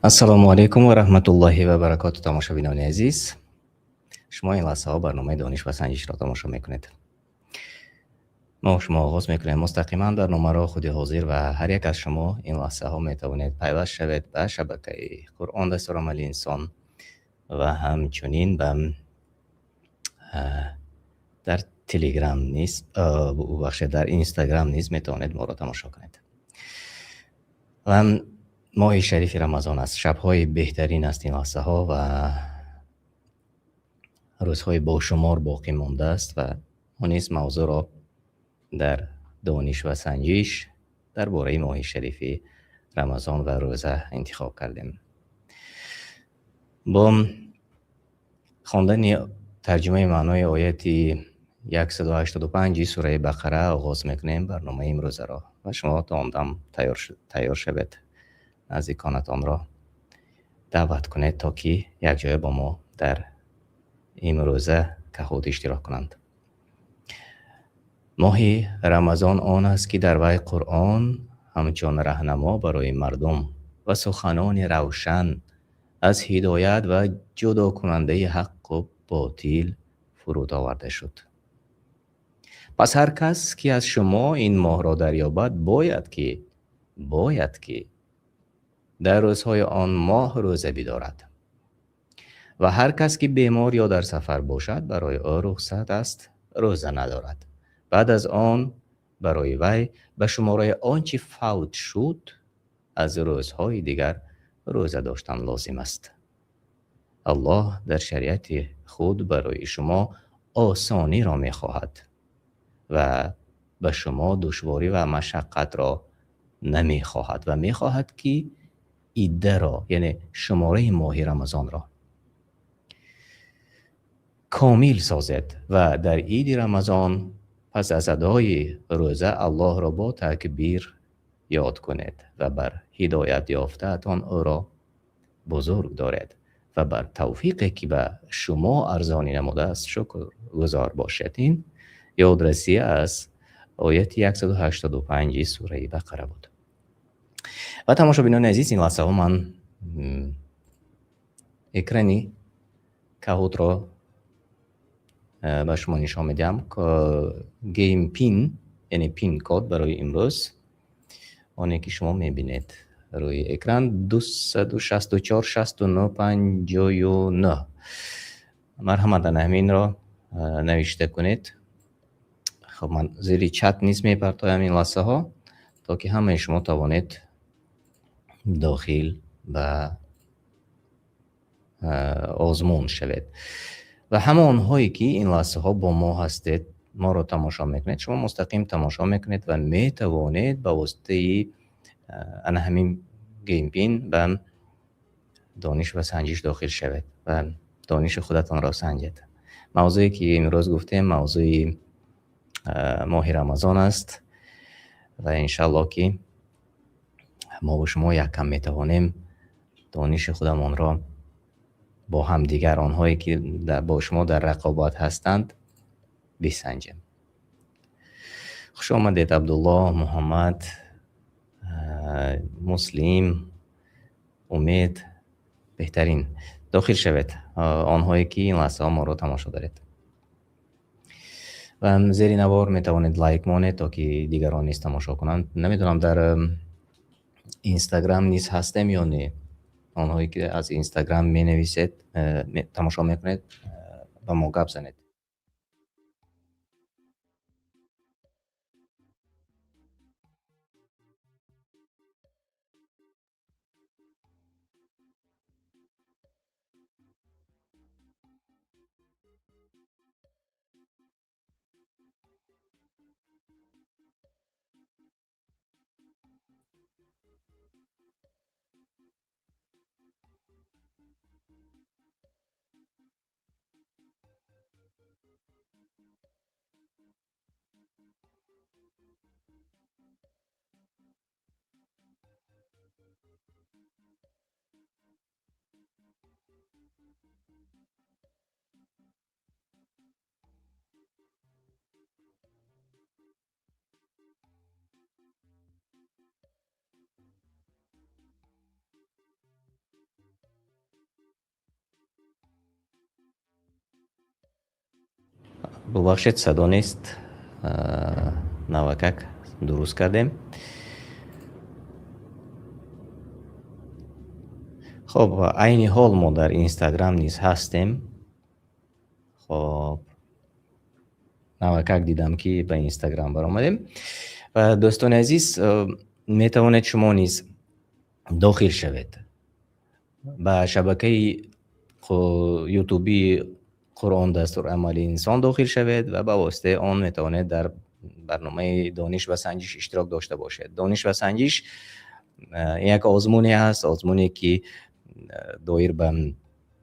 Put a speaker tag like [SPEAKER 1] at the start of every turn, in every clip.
[SPEAKER 1] Ассалому алайкум ва раҳматуллоҳи ва баракоту, тамошобинони азиз. Шумо ин лаҳзаҳо барномаи Дониш ва санҷишро тамошо мекунед. Мо шумо оғоз мекунем мустақиман барномаро худи ҳозир ва ҳар як аз шумо ин лаҳзаҳо метавонед пайваст шавед ба шабакаи Қуръон дастурамали инсон ва ҳамчунин ба дар Телеграм низ, бубахшед, дар Инстаграм низ метавонед моро тамошо кунед. Ва моҳи шарифи Рамазон аст, шабҳои беҳтарин аст ин лаҳзаҳо ва рӯзҳои бошумор боқӣ мондааст ва мо низ мавзӯъро дар Дониш ва санҷиш дар бораи моҳи шарифи Рамазон ва рӯза интихоб кардем. Бо хондани тарҷумаи маънои ояти 185 сураи Бақара оғоз мекунем барномаи имрӯзаро ва шумо то он дам тайёр шавед, наздиконатонро даъват кунед, то ки якҷоя бо мо дар имрӯза Kahoot иштирок кунанд. Моҳи Рамазон он аст, ки дар вай Қуръон ҳамчун раҳнамо барои мардум ва суханони равшан аз ҳидоят ва ҷудокунандаи ҳаққу ботил фуруд оварда шуд. Пас ҳар кас, ки аз шумо ин моҳро дарёбад, бояд ки дар рӯзҳои он моҳ рӯза бидорад. Ва ҳар кас, ки бемор ё дар сафар бошад, барои ӯ рухсат аст рӯза надорад. Баъд аз он барои вай ба шумораи он чӣ фавт шуд аз рӯзҳои дигар рӯза доштан лозим аст. Аллоҳ дар шариати худ барои шумо осониро мехоҳад ва ба шумо душворӣ ва машаққатро намехоҳад ва мехоҳад, ки иддаро, яъне шумораи моҳи Рамазонро комил созед ва дар иди Рамазон пас аз адои рӯза Аллоҳро бо такбир ёд кунед ва бар ҳидоят ёфтаатон ӯро бузург доред ва бар тавфиқе, ки ба шумо арзонӣ намудааст, шукргузор бошед. Ин ёдрасӣ аз ояти 185 сураи Бақара буд. Ва тамошобинони азиз, ин лаҳзаҳо ман экрани Kahoot-ро ба шумо нишон медиҳам. Game pin, яъне пин код барои имрӯз, оне ки шумо мебинед рӯи экран, 264 69 59. Марҳамат, ана ҳаминро навишта кунед. Хоб, ман зери чат низ мепартоям ин лаҳзаҳо, то ки ҳамаи шумо тавонед дохил ба озмун шавед. Ва ҳама онҳое, ки ин лаҳзаҳо бо мо ҳастед, моро тамошо мекунед, шумо мустақим тамошо мекунед ва метавонед ба воситаи ана ҳамин game pin ба Дониш ва санҷиш дохил шавед ва дониши худатонро санҷед. Мавзӯе, ки имрӯз гуфтем, мавзӯи моҳи Рамазон аст ва иншаллоҳ, ки мо бо шумо яккам метавонем дониши худамонро бо ҳамдигар, онҳое ки бо шумо дар рақобат ҳастанд, бисанҷем. Хуш омадед, Абдулло, Муҳаммад, Муслим, Умед. Беҳтарин, дохил шавед, онҳое ки ин лаҳзаҳо моро тамошо доред. Ва зери навор метавонед лайк монед, то ки дигарон низ тамошо кунанд. Намедонам, дар Инстаграм низ ҳастем ё не. Онҳое ки аз Инстаграм менависед, тамошо мекунед, ба мо гап занед. Бубахшед, садо нест. Навакак дуруст кардем. Хоб, айни ҳол мо дар Instagram низ ҳастем. Хоб, навакак дидам, ки ба Instagram баромадем. Ва дӯстони азиз, метавонед шумо низ дохил шавед ба шабакаи YouTube Қуръон дастурамали инсон дохил шавед ва ба воситаи он метавонед дар барномаи дониш ва санҷиш иштирок дошта бошед. Дониш ва санҷиш як озмуне аст, озмуне ки доир ба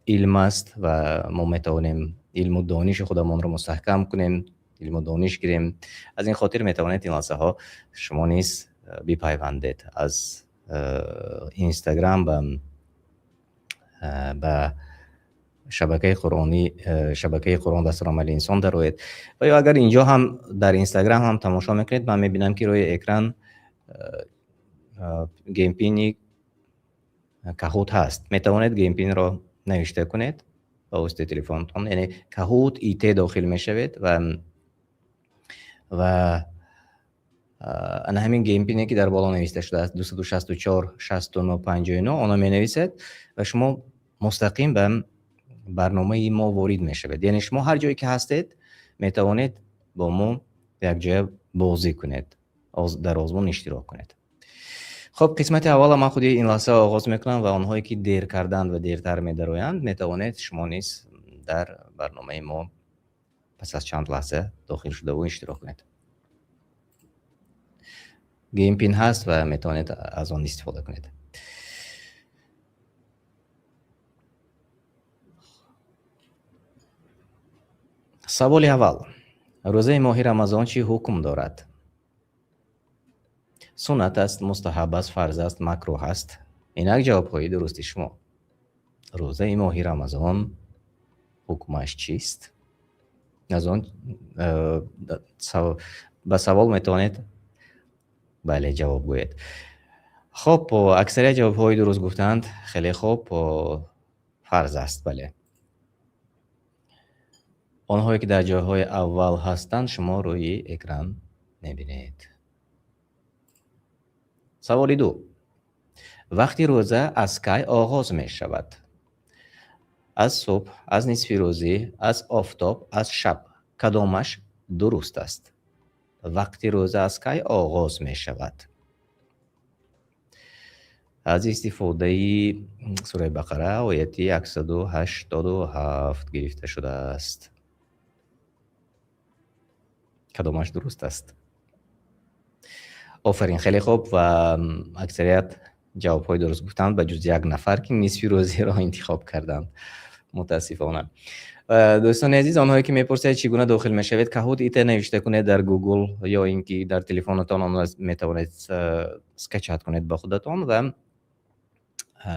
[SPEAKER 1] илм аст ва мо метавонем илму дониши худамонро мустаҳкам кунем, илму дониш гирем. Аз ин хотир метавонед ин лаҳзаҳо шумо низ бипайвандед аз Instagram ба шабакаи қуръонӣ, шабакаи Қуръон дастурамали инсон дароед. Ва ё агар инҷо ҳам дар Instagram ҳам тамошо мекунед, ман мебинам, ки рӯи экран game pin и Kahoot ҳаст. Метавонед game pin ро навишта кунед ба воситаи телефонтон, яъне Kahoot IT дохил мешавед ва ана ҳамин game pin е, ки дар боло нависта шудааст, 264 69 59, онро менависед ва шумо мустақим ба барномаи мо ворид мешавед. Яъне шумо ҳар ҷое ки ҳастед, метавонед бо мо якҷоя бозӣ кунед, дар озмун иштирок кунед. Хуб, қисмати аввала ман худи ин лаҳза оғоз мекунам ва онҳое ки дер карданд ва дертар медароянд, метавонед шумо низ дар барномаи мо пас аз чанд лаҳза дохил шудаву иштирок кунед. Game pin ҳаст ва метавонед аз он истифода кунед. Саволи аввал: рӯзаи моҳи Рамазон чӣ ҳукм дорад? Суннат аст, мустаҳаб аст, фарз аст, макрӯҳ аст? Инак ҷавобҳои дурусти шумо. Рӯзаи моҳи Рамазон ҳукмаш чист? Аз он ба савол метавонед бале ҷавоб гӯед. Хоб, аксарият ҷавобҳои дуруст гуфтанд. Хеле хуб, фарз аст, бале. Онҳое ки дар ҷойҳои аввал ҳастанд, шумо рӯи экран мебинед. Саволи ду: вақти рӯза аз кай оғоз мешавад? Аз субҳ, аз нисфи рӯзӣ, аз офтоб, аз шаб. Кадомаш дуруст аст? Вақти рӯза аз кай оғоз мешавад? Аз истифодаи сураи Бақара, ояти 187 гирифта шудааст. Кадомаш дуруст аст? Офарин, хеле хуб, ва аксарият ҷавобҳои дуруст гуфтанд, ба ҷуз як нафар, ки нисфи рӯзиро интихоб карданд, мутаассифона. Дӯстони азиз, онҳое ки мепурсед, чӣ гуна дохил мешавед, Kahoot IT навишта кунед дар Google ё ин ки дар телефонатон онро метавонед скачать кунед ба худатон ва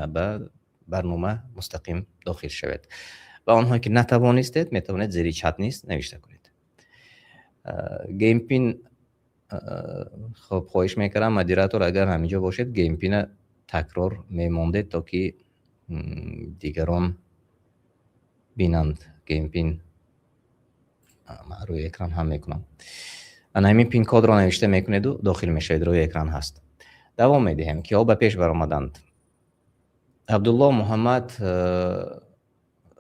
[SPEAKER 1] ба барнома мустақим дохил шавед. Ва онҳое ки натавонистед, метавонед зери чат низ навишта кунед game pin. Хоб, хоҳиш мекардам, модератор, агар ҳаминҷо бошед, game pin а такрор мемондед, то ки дигарон бинанд. Game pin ман рӯи экран ҳам мекунам. Ана ҳамин пин кодро навишта мекунеду дохил мешавед, рӯи экран ҳаст. Давом медиҳем. Киҳо ба пеш баромаданд? Абдулло, Муҳаммад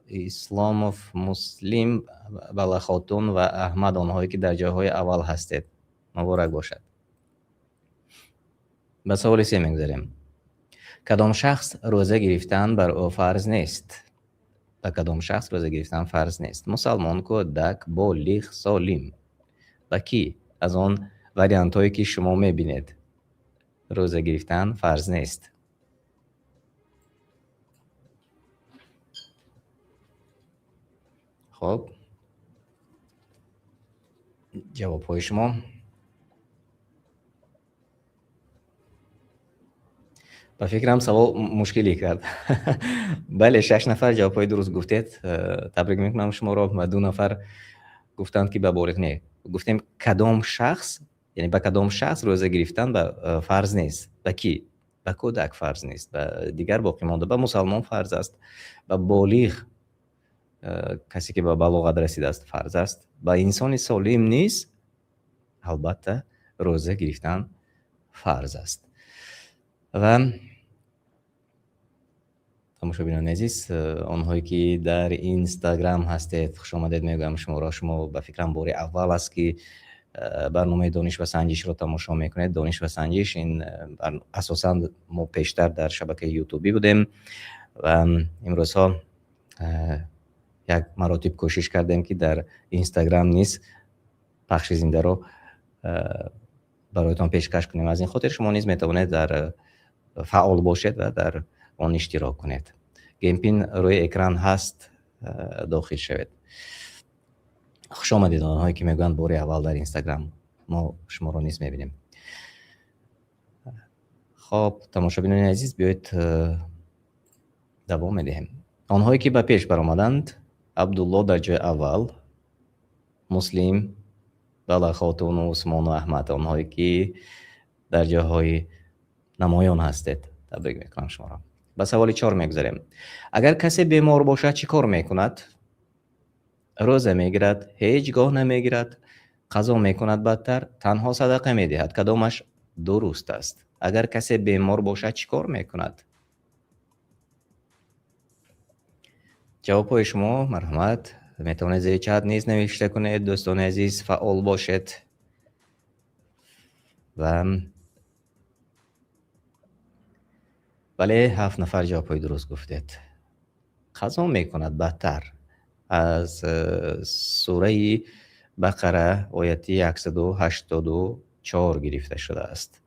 [SPEAKER 1] Исломов, Муслим, Балахотун ва Аҳмад, онҳое ки дар ҷойҳои аввал ҳастед, муборак бошад. Ба саволи се мегузарем. Кадом шахс рӯза гирифтан бар ӯ фарз нест? Ба кадом шахс рӯза гирифтан фарз нест? Мусалмон, кӯдак, болиғ, солим. Ба кӣ аз он вариантҳое, ки шумо мебинед, рӯза гирифтан фарз нест? Хоб, ҷавобҳои шумо. Ба фикрам, савол мушкилӣ кард. Бале, шаш нафар ҷавобҳои дуруст гуфтед, табрик мекунам шуморо, ва ду нафар гуфтанд, ки ба болиғ. Не, гуфтем, кадом шахс, яъне ба кадом шахс рӯза гирифтан ба фарз нест, ба кӣ? Ба кӯдак фарз нест, ба дигар боқимонда, ба мусалмон фарз аст, ба болиғ, касе ки ба балоғат расидааст, фарз аст, ба инсони солим низ албатта рӯза гирифтан фарз аст. Ва тамошобинони азиз, онҳое ки дар Instagram ҳастед, хуш омадед мегӯям шуморо. Шумо ба фикрам бори аввал аст ки барномаи Дониш ва Санҷишро тамошо мекунед. Дониш ва Санҷиш ин асосан мо пештар дар шабакаи YouTube будем ва имрӯзҳо як маротиб кӯшиш кардем, ки дар Instagram низ пахши зиндаро бароятон пешкаш кунем. Аз ин хотир шумо низ метавонед дар фаъол бошед ва дар он иштирок кунед. Game pin рӯи экран ҳаст, дохил шавед. Хуш омадед онҳое ки мегӯянд бори аввал дар Instagram, мо шуморо низ мебинем. Хоб, тамошобинони азиз, биёед давом медиҳем. Онҳое ки ба пеш баромаданд: Абдулло дар ҷои аввал, Муслим, Балахотуну Усмону Аҳмад, онҳое ки дар ҷойҳои намоён ҳастед, табрик мекунам шуморо. Ба саволи чор мегузарем. Агар касе бемор бошад, чӣ кор мекунад? Рӯза мегирад, ҳеҷ гоҳ намегирад, қазо мекунад бадтар, танҳо садақа медиҳад. Кадомаш дуруст аст? Агар касе бемор бошад, чӣ кор мекунад? Ҷавобҳои шумо, марҳамат, метавонед зери чат низ навишта кунед. Дӯстони азиз, фаъол бошед. Ва бале, 7 нафар ҷавобҳои дуруст гуфтед. Қазо мекунад бадтар. Аз сураи Бақара ояти 184 гирифта шудааст.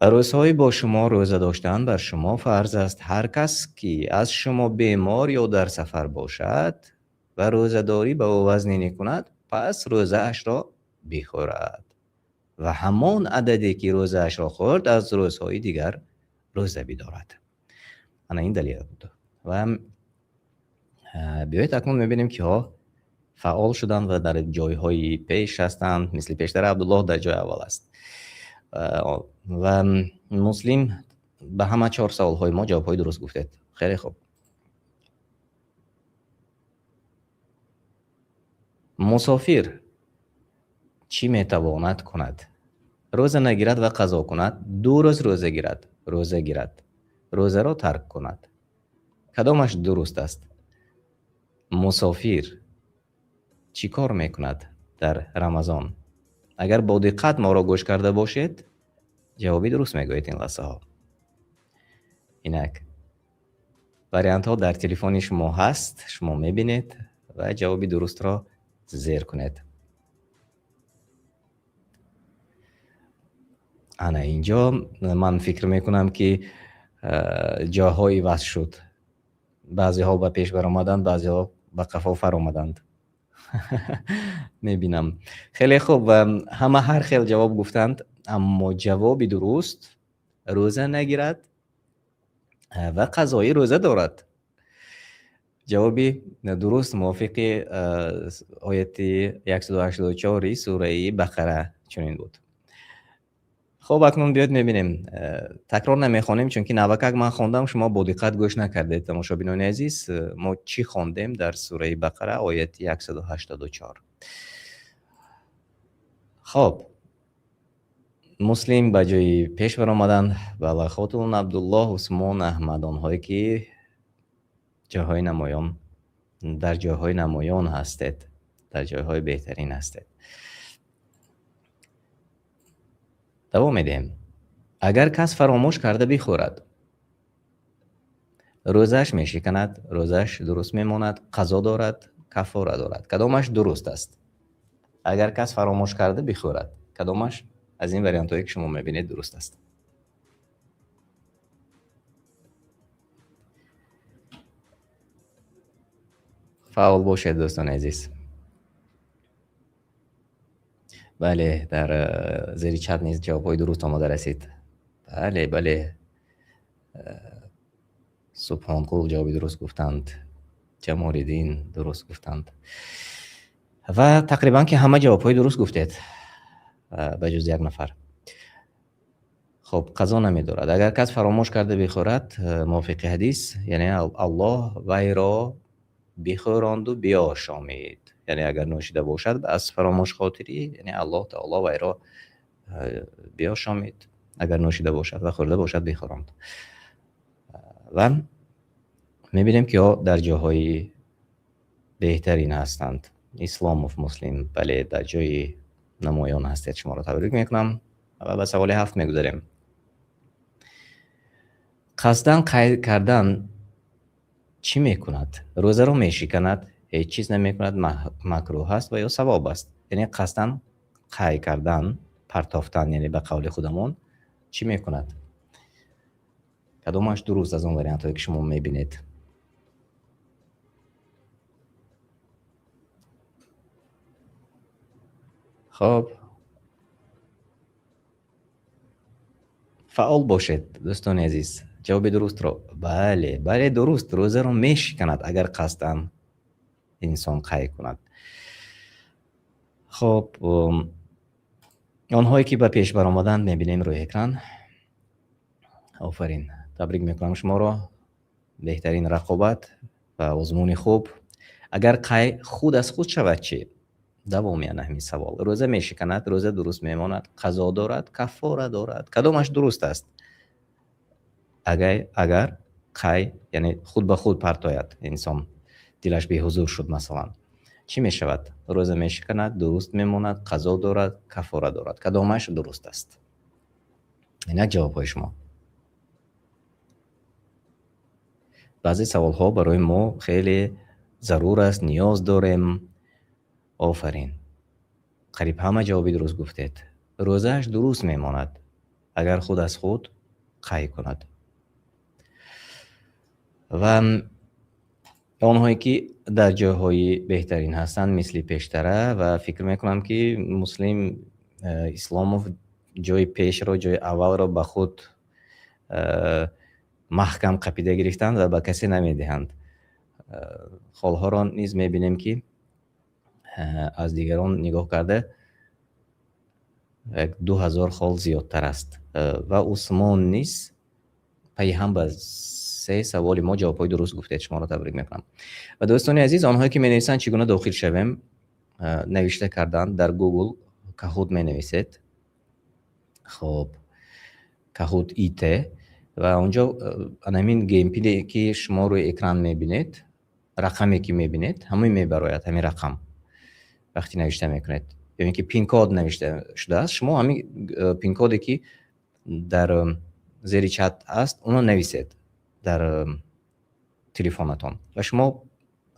[SPEAKER 1] Рӯзҳои бо шумо рӯза доштан бар шумо фарз аст. Ҳар кас ки аз шумо бемор ё дар сафар бошад ва рӯзадорӣ ба ӯ вазнинӣ кунад, пас рӯзаашро бихӯрад ва ҳамон ададе ки рӯзаашро хӯрд аз рӯзҳои дигар рӯза бидорад. Ана ин далел буд. Ва биёед акнун мебинем, киҳо фаъол шуданд ва дар ҷойҳои пеш ҳастанд. Мисли пештар Абдуллоҳ дар ҷои аввал аст. Ва Муслим, ба ҳама 4 саволҳои мо ҷавобҳои дуруст гуфтед. Хеле хуб. Мусофир чӣ метавонад кунад? Рӯза нагирад ва қазо кунад, 2 рӯз рӯза гирад, рӯза гирад, рӯзаро тарк кунад. Кадомаш дуруст аст? Мусофир чӣ кор мекунад дар Рамазон? Агар бо диққат моро гӯш карда бошед, ҷавоби дуруст мегӯед ин лаҳзаҳо. Инак вариантҳо дар телефони шумо ҳаст, шумо мебинед ва ҷавоби дурустро зер кунед. Ана инҷо ман фикр мекунам, ки ҷоҳо иваз шуд. Баъзеҳо ба пеш баромаданд, баъзеҳо ба қафо фаромаданд. Мебинам. Хеле хуб, ҳама ҳар хел ҷавоб гуфтанд, аммо ҷавоби дуруст рӯза нагирад ва қазои рӯза дорад. Ҷавоби дуруст мувофиқи ояти 184 сураи Бақара чунин буд. Хуб, акнун биёед мебинем. Такрор намехонем, чунки навакак ман хондам, шумо бо диққат гӯш накардед. Тамошобинони азиз, мо чӣ хондем дар сураи Бақара ояти 184? Хуб, Муслим ба ҷои пеш баромаданд, Балахотун, Абдуллоҳ, Усмон, Аҳмад, онҳое ки ҷойҳои намоён, дар ҷойҳои намоён ҳастед, дар ҷойҳои беҳтарин ҳастед. Давом медиҳем. Агар кас фаромӯш карда бихӯрад, рӯзааш мешиканад, рӯзааш дуруст мемонад, қазо дорад, кафора дорад. Кадомаш дуруст аст? Агар кас фаромӯш карда бихӯрад, кадомаш аз ин вариантҳое ки шумо мебинед дуруст аст? Фаъол бошед, дӯстони азиз. Бале, дар зери чат низ ҷавобҳои дуруст омода расид. Бале, бале. Субҳонқул ҷавоби дуруст гуфтанд. Ҷамолиддин дуруст гуфтанд. Ва тақрибан ки ҳама ҷавобҳои дуруст гуфтед, ба ҷуз як нафар. Хуб, қазо намедорад. Агар кас фаромӯш карда бихӯрад, мувофиқи ҳадис, яъне Аллоҳ вайро бихӯронду биошомид. Яъне агар нӯшида бошад аз фаромӯшхотирӣ, яъне Аллоҳ таоло вайро биошомид. Агар нӯшида бошад ва хӯрда бошад, бихӯронд. Ва мебинем, ки ё дар ҷоҳои беҳтарин ҳастанд. Исломов Муслим, бале, дар ҷои намоён ҳастед, шуморо табрик мекунам ва ба саволи ҳафт мегузарем. Қасдан қайд кардан чӣ мекунад? Рӯзаро мешиканад, ҳеҷ чиз намекунад, макрӯҳ аст ва ё савоб аст? Яъне қасдан қай кардан, партофтан, яъне ба қавли худамон чӣ мекунад? Кадомаш дуруст аз он вариантҳое, ки шумо мебинед? Хоб, фаъол бошед, дӯстони азиз. Ҷавоби дурустро, бале, бале, дуруст, рӯзаро мешиканад, агар қасдан инсон қай кунад. Хоб, онҳое ки ба пеш баромаданд, мебинем рӯи экран. Офарин, табрик мекунам шуморо. Беҳтарин рақобат ва озмуни хуб. Агар қай худ аз худ шавад чӣ? Давоми ана ҳамин савол. Рӯза мешиканад, рӯза дуруст мемонад, қазо дорад, каффора дорад. Кадомаш дуруст аст? Агар қай, яъне худ ба худ партояд инсон, дилаш беҳузур шуд масалан, чӣ мешавад? Рӯза мешиканад, дуруст мемонад, қазо дорад, каффора дорад. Кадомаш дуруст аст? Инак ҷавобҳои шумо. Баъзе саволҳо барои мо хеле зарур аст, ниёз дорем. Офарин, қариб ҳама ҷавоби дуруст гуфтед. Рӯзааш дуруст мемонад, агар худ аз худ қай кунад. Ва онҳое ки дар ҷойҳои беҳтарин ҳастанд, мисли пештара, ва фикр мекунам, ки Муслим Исломов ҷои пешро, ҷои аввалро ба худ маҳкам қапида гирифтанд ва ба касе намедиҳанд. Холҳоро низ мебинем, ки аз дигарон нигоҳ карда як 2000 хол зиёдтар аст. Ва Усмон низ пайи ҳам ба се саволи мо ҷавобҳои дуруст гуфтед, шуморо табрик мекунам. Ва дӯстони азиз, онҳое ки менависанд чӣ гуна дохил шавем, навишта кардан дар Google Kahoot менависед. Хоб, Kahoot IT, ва онҷо анамин GMP ки шумо рӯи экран мебинед, рақаме ки мебинед, ҳамин мебарояд, ҳамин рақам вақте навишта мекунед. Ё ин ки пин-код навишта шудааст, шумо ҳамин пин-коде ки дар зери чат аст, онро нависед дар телефонатон ва шумо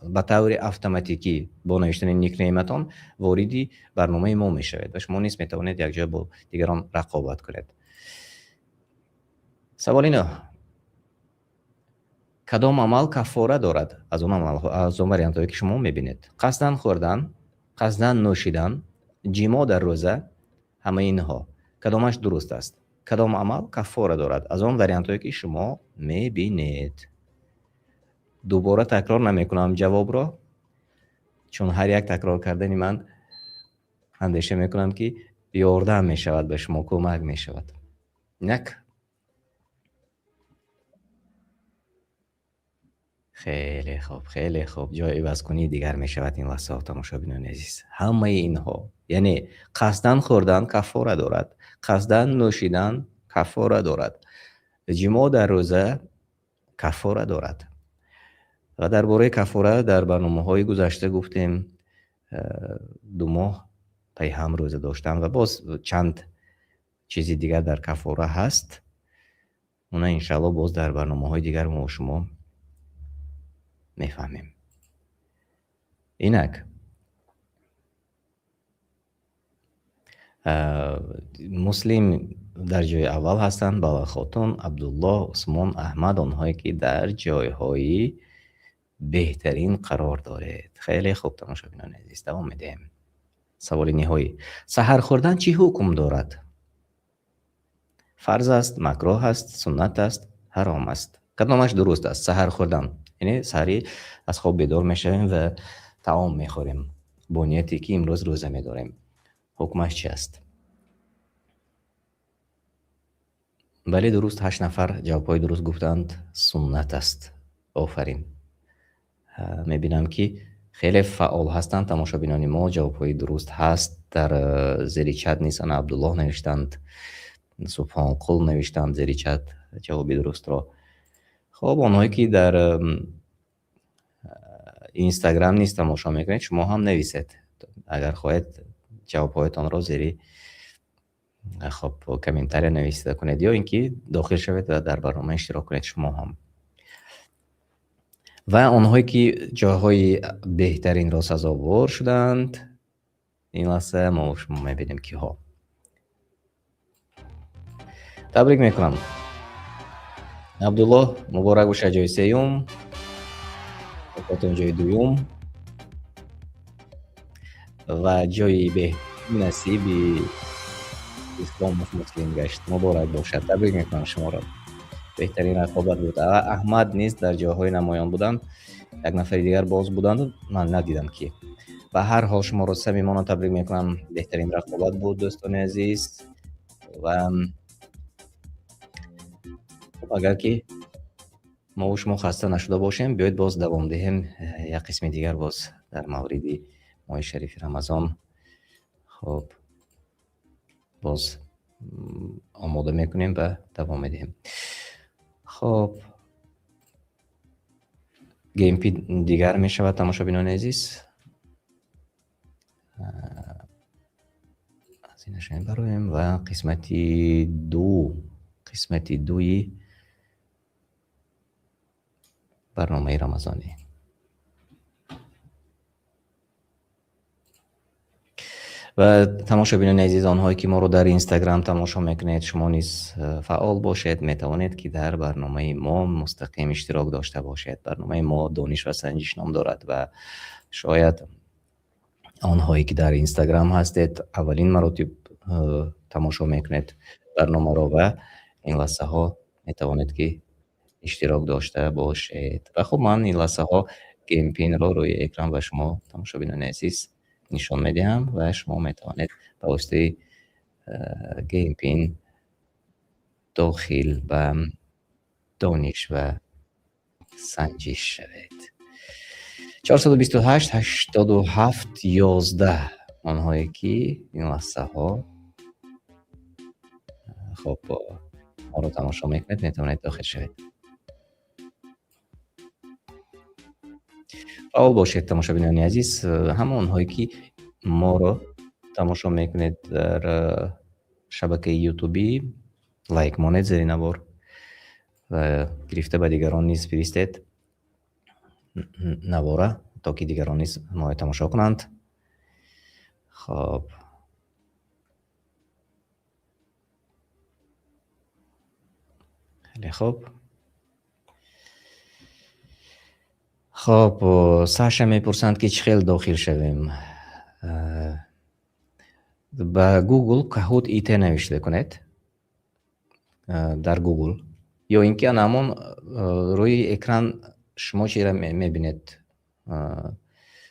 [SPEAKER 1] ба таври автоматикӣ бо навиштани никнейматон вориди барномаи мо мешавед ва шумо низ метавонед якҷоя бо дигарон рақобат кунед. Саволи нӯҳ. Кадом амал каффора дорад аз он амалҳо, аз он вариантҳое ки шумо мебинед? Қасдан хӯрдан, қасдан нӯшидан, ҷимо дар рӯза, ҳамаи инҳо. Кадомаш дуруст аст? Кадом амал каффора дорад аз он вариантҳое ки шумо мебинед? Дубора такрор намекунам ҷавобро, чун ҳар як такрор кардани ман андеша мекунам, ки ёрдам мешавад ба шумо, кӯмак мешавад. Инак, хеле хуб, хеле хуб, ҷои ивазкунии дигар мешавад ин лаҳзаҳо, тамошобинони азиз. Ҳамаи инҳо, яъне қасдан хӯрдан каффора дорад, қасдан нӯшидан каффора дорад, ҷимо дар рӯза каффора дорад. Ва дар бораи каффора дар барномаҳои гузашта гуфтем, 2 моҳ пайи ҳам рӯза доштан ва боз чанд чизи дигар дар каффора ҳаст. Она иншааллоҳ боз дар барномаҳои дигар мо шумо мефаҳмем. Инак, Муслим дар ҷои аввал ҳастанд, Балахотун, Абдуллоҳ, Усмон, Аҳмад, онҳое ки дар ҷойҳои беҳтарин қарор доред. Хеле хуб, тамошобинони азиз, давом медиҳем. Саволи ниҳоӣ. Саҳар хӯрдан чӣ ҳукм дорад? Фарз аст, макрӯҳ аст, суннат аст, ҳаром аст? Кадомаш дуруст аст? Саҳар хӯрдан, яъне саҳарӣ аз хоб бедор мешавем ва таом мехӯрем бо нияте ки имрӯз рӯза медорем. Ҳукмаш чи аст? Бале, дуруст, ҳашт нафар ҷавобҳои дуруст гуфтанд. Суннат аст. Офарин. Мебинам, ки хеле фаъол ҳастанд тамошобинони мо. Ҷавобҳои дуруст ҳаст дар зери чат низ. Ана, Абдуллоҳ навиштанд, Субҳонқул навиштанд зери чат ҷавоби дурустро. Хоб, онҳое ки дар Инстаграм низ тамошо мекунед, шумо ҳам нависед, агар хоҳед, ҷавобҳоятонро зери, хоб, комментария нависта кунед ё ин ки дохил шавед ва дар барнома иштирок кунед шумо ҳам. Ва онҳое ки ҷойҳои беҳтаринро сазовор шуданд, ин лаҳза мо шумо мебинем киҳо. Табрик мекунам. Абдуллоҳ, муборак бошад, ҷои сеюм, ҷои дуюм ва ҷои беҳтарин насиби Ислом Муслим гашт. Муборак бошад, табрик мекунам шуморо. Беҳтарин рақобат буд. Аҳмад низ дар ҷойҳои намоён буданд. Як нафари дигар боз буданд, ман надидам ки. Ба ҳар ҳол, шуморо самимона табрик мекунам. Беҳтарин рақобат буд, дӯстони азиз. Ва агар ки мо шумо хаста нашуда бошем, биёед, боз давом диҳем як қисми дигар боз дар мавриди моҳи шарифи Рамазон. Хоб, боз омода мекунем ва давом медиҳем. Хоб, game pin дигар мешавад, тамошобинони азиз. Аз инаш мебароем ва қисмати ду, қисмати дуи барномаи рамазонӣ. Ва тамошобинони азиз, онҳое ки моро дар Инстаграм тамошо мекунед, шумо низ фаъол бошед, метавонед ки дар барномаи мо мустақим иштирок дошта бошед. Барномаи мо «Дониш ва санҷиш» ном дорад ва шояд онҳое ки дар Инстаграм ҳастед, аввалин маротиб тамошо мекунед барномаро ва ин лаҳзаҳо метавонед ки иштирок дошта бошед. Ва хуб, ман ин лаҳзаҳо game pin ро рӯи экран ба шумо, тамошобинони азиз, нишон медиҳам ва шумо метавонед ба воситаи game pin дохил ба «Дониш ва санҷиш» шавед. 428 87 11. Онҳое ки ин лаҳзаҳо, хоб, моро тамошо мекунед, метавонед дохил шавед. Фаъол бошед, тамошобинони азиз. Ҳама онҳое ки моро тамошо мекунед дар шабакаи ютубӣ, лайк монед зери навор ва гирифта ба дигарон низ фиристед навора, то ки дигарон низ моро тамошо кунанд. Хоб, хеле хуб. Хоб, Саша мепурсанд, ки чӣ хел дохил шавем. Ба Google Kahoot IT навишта кунед дар Google ё ин ки ана ҳамон рӯи экран шумо чиро мебинед,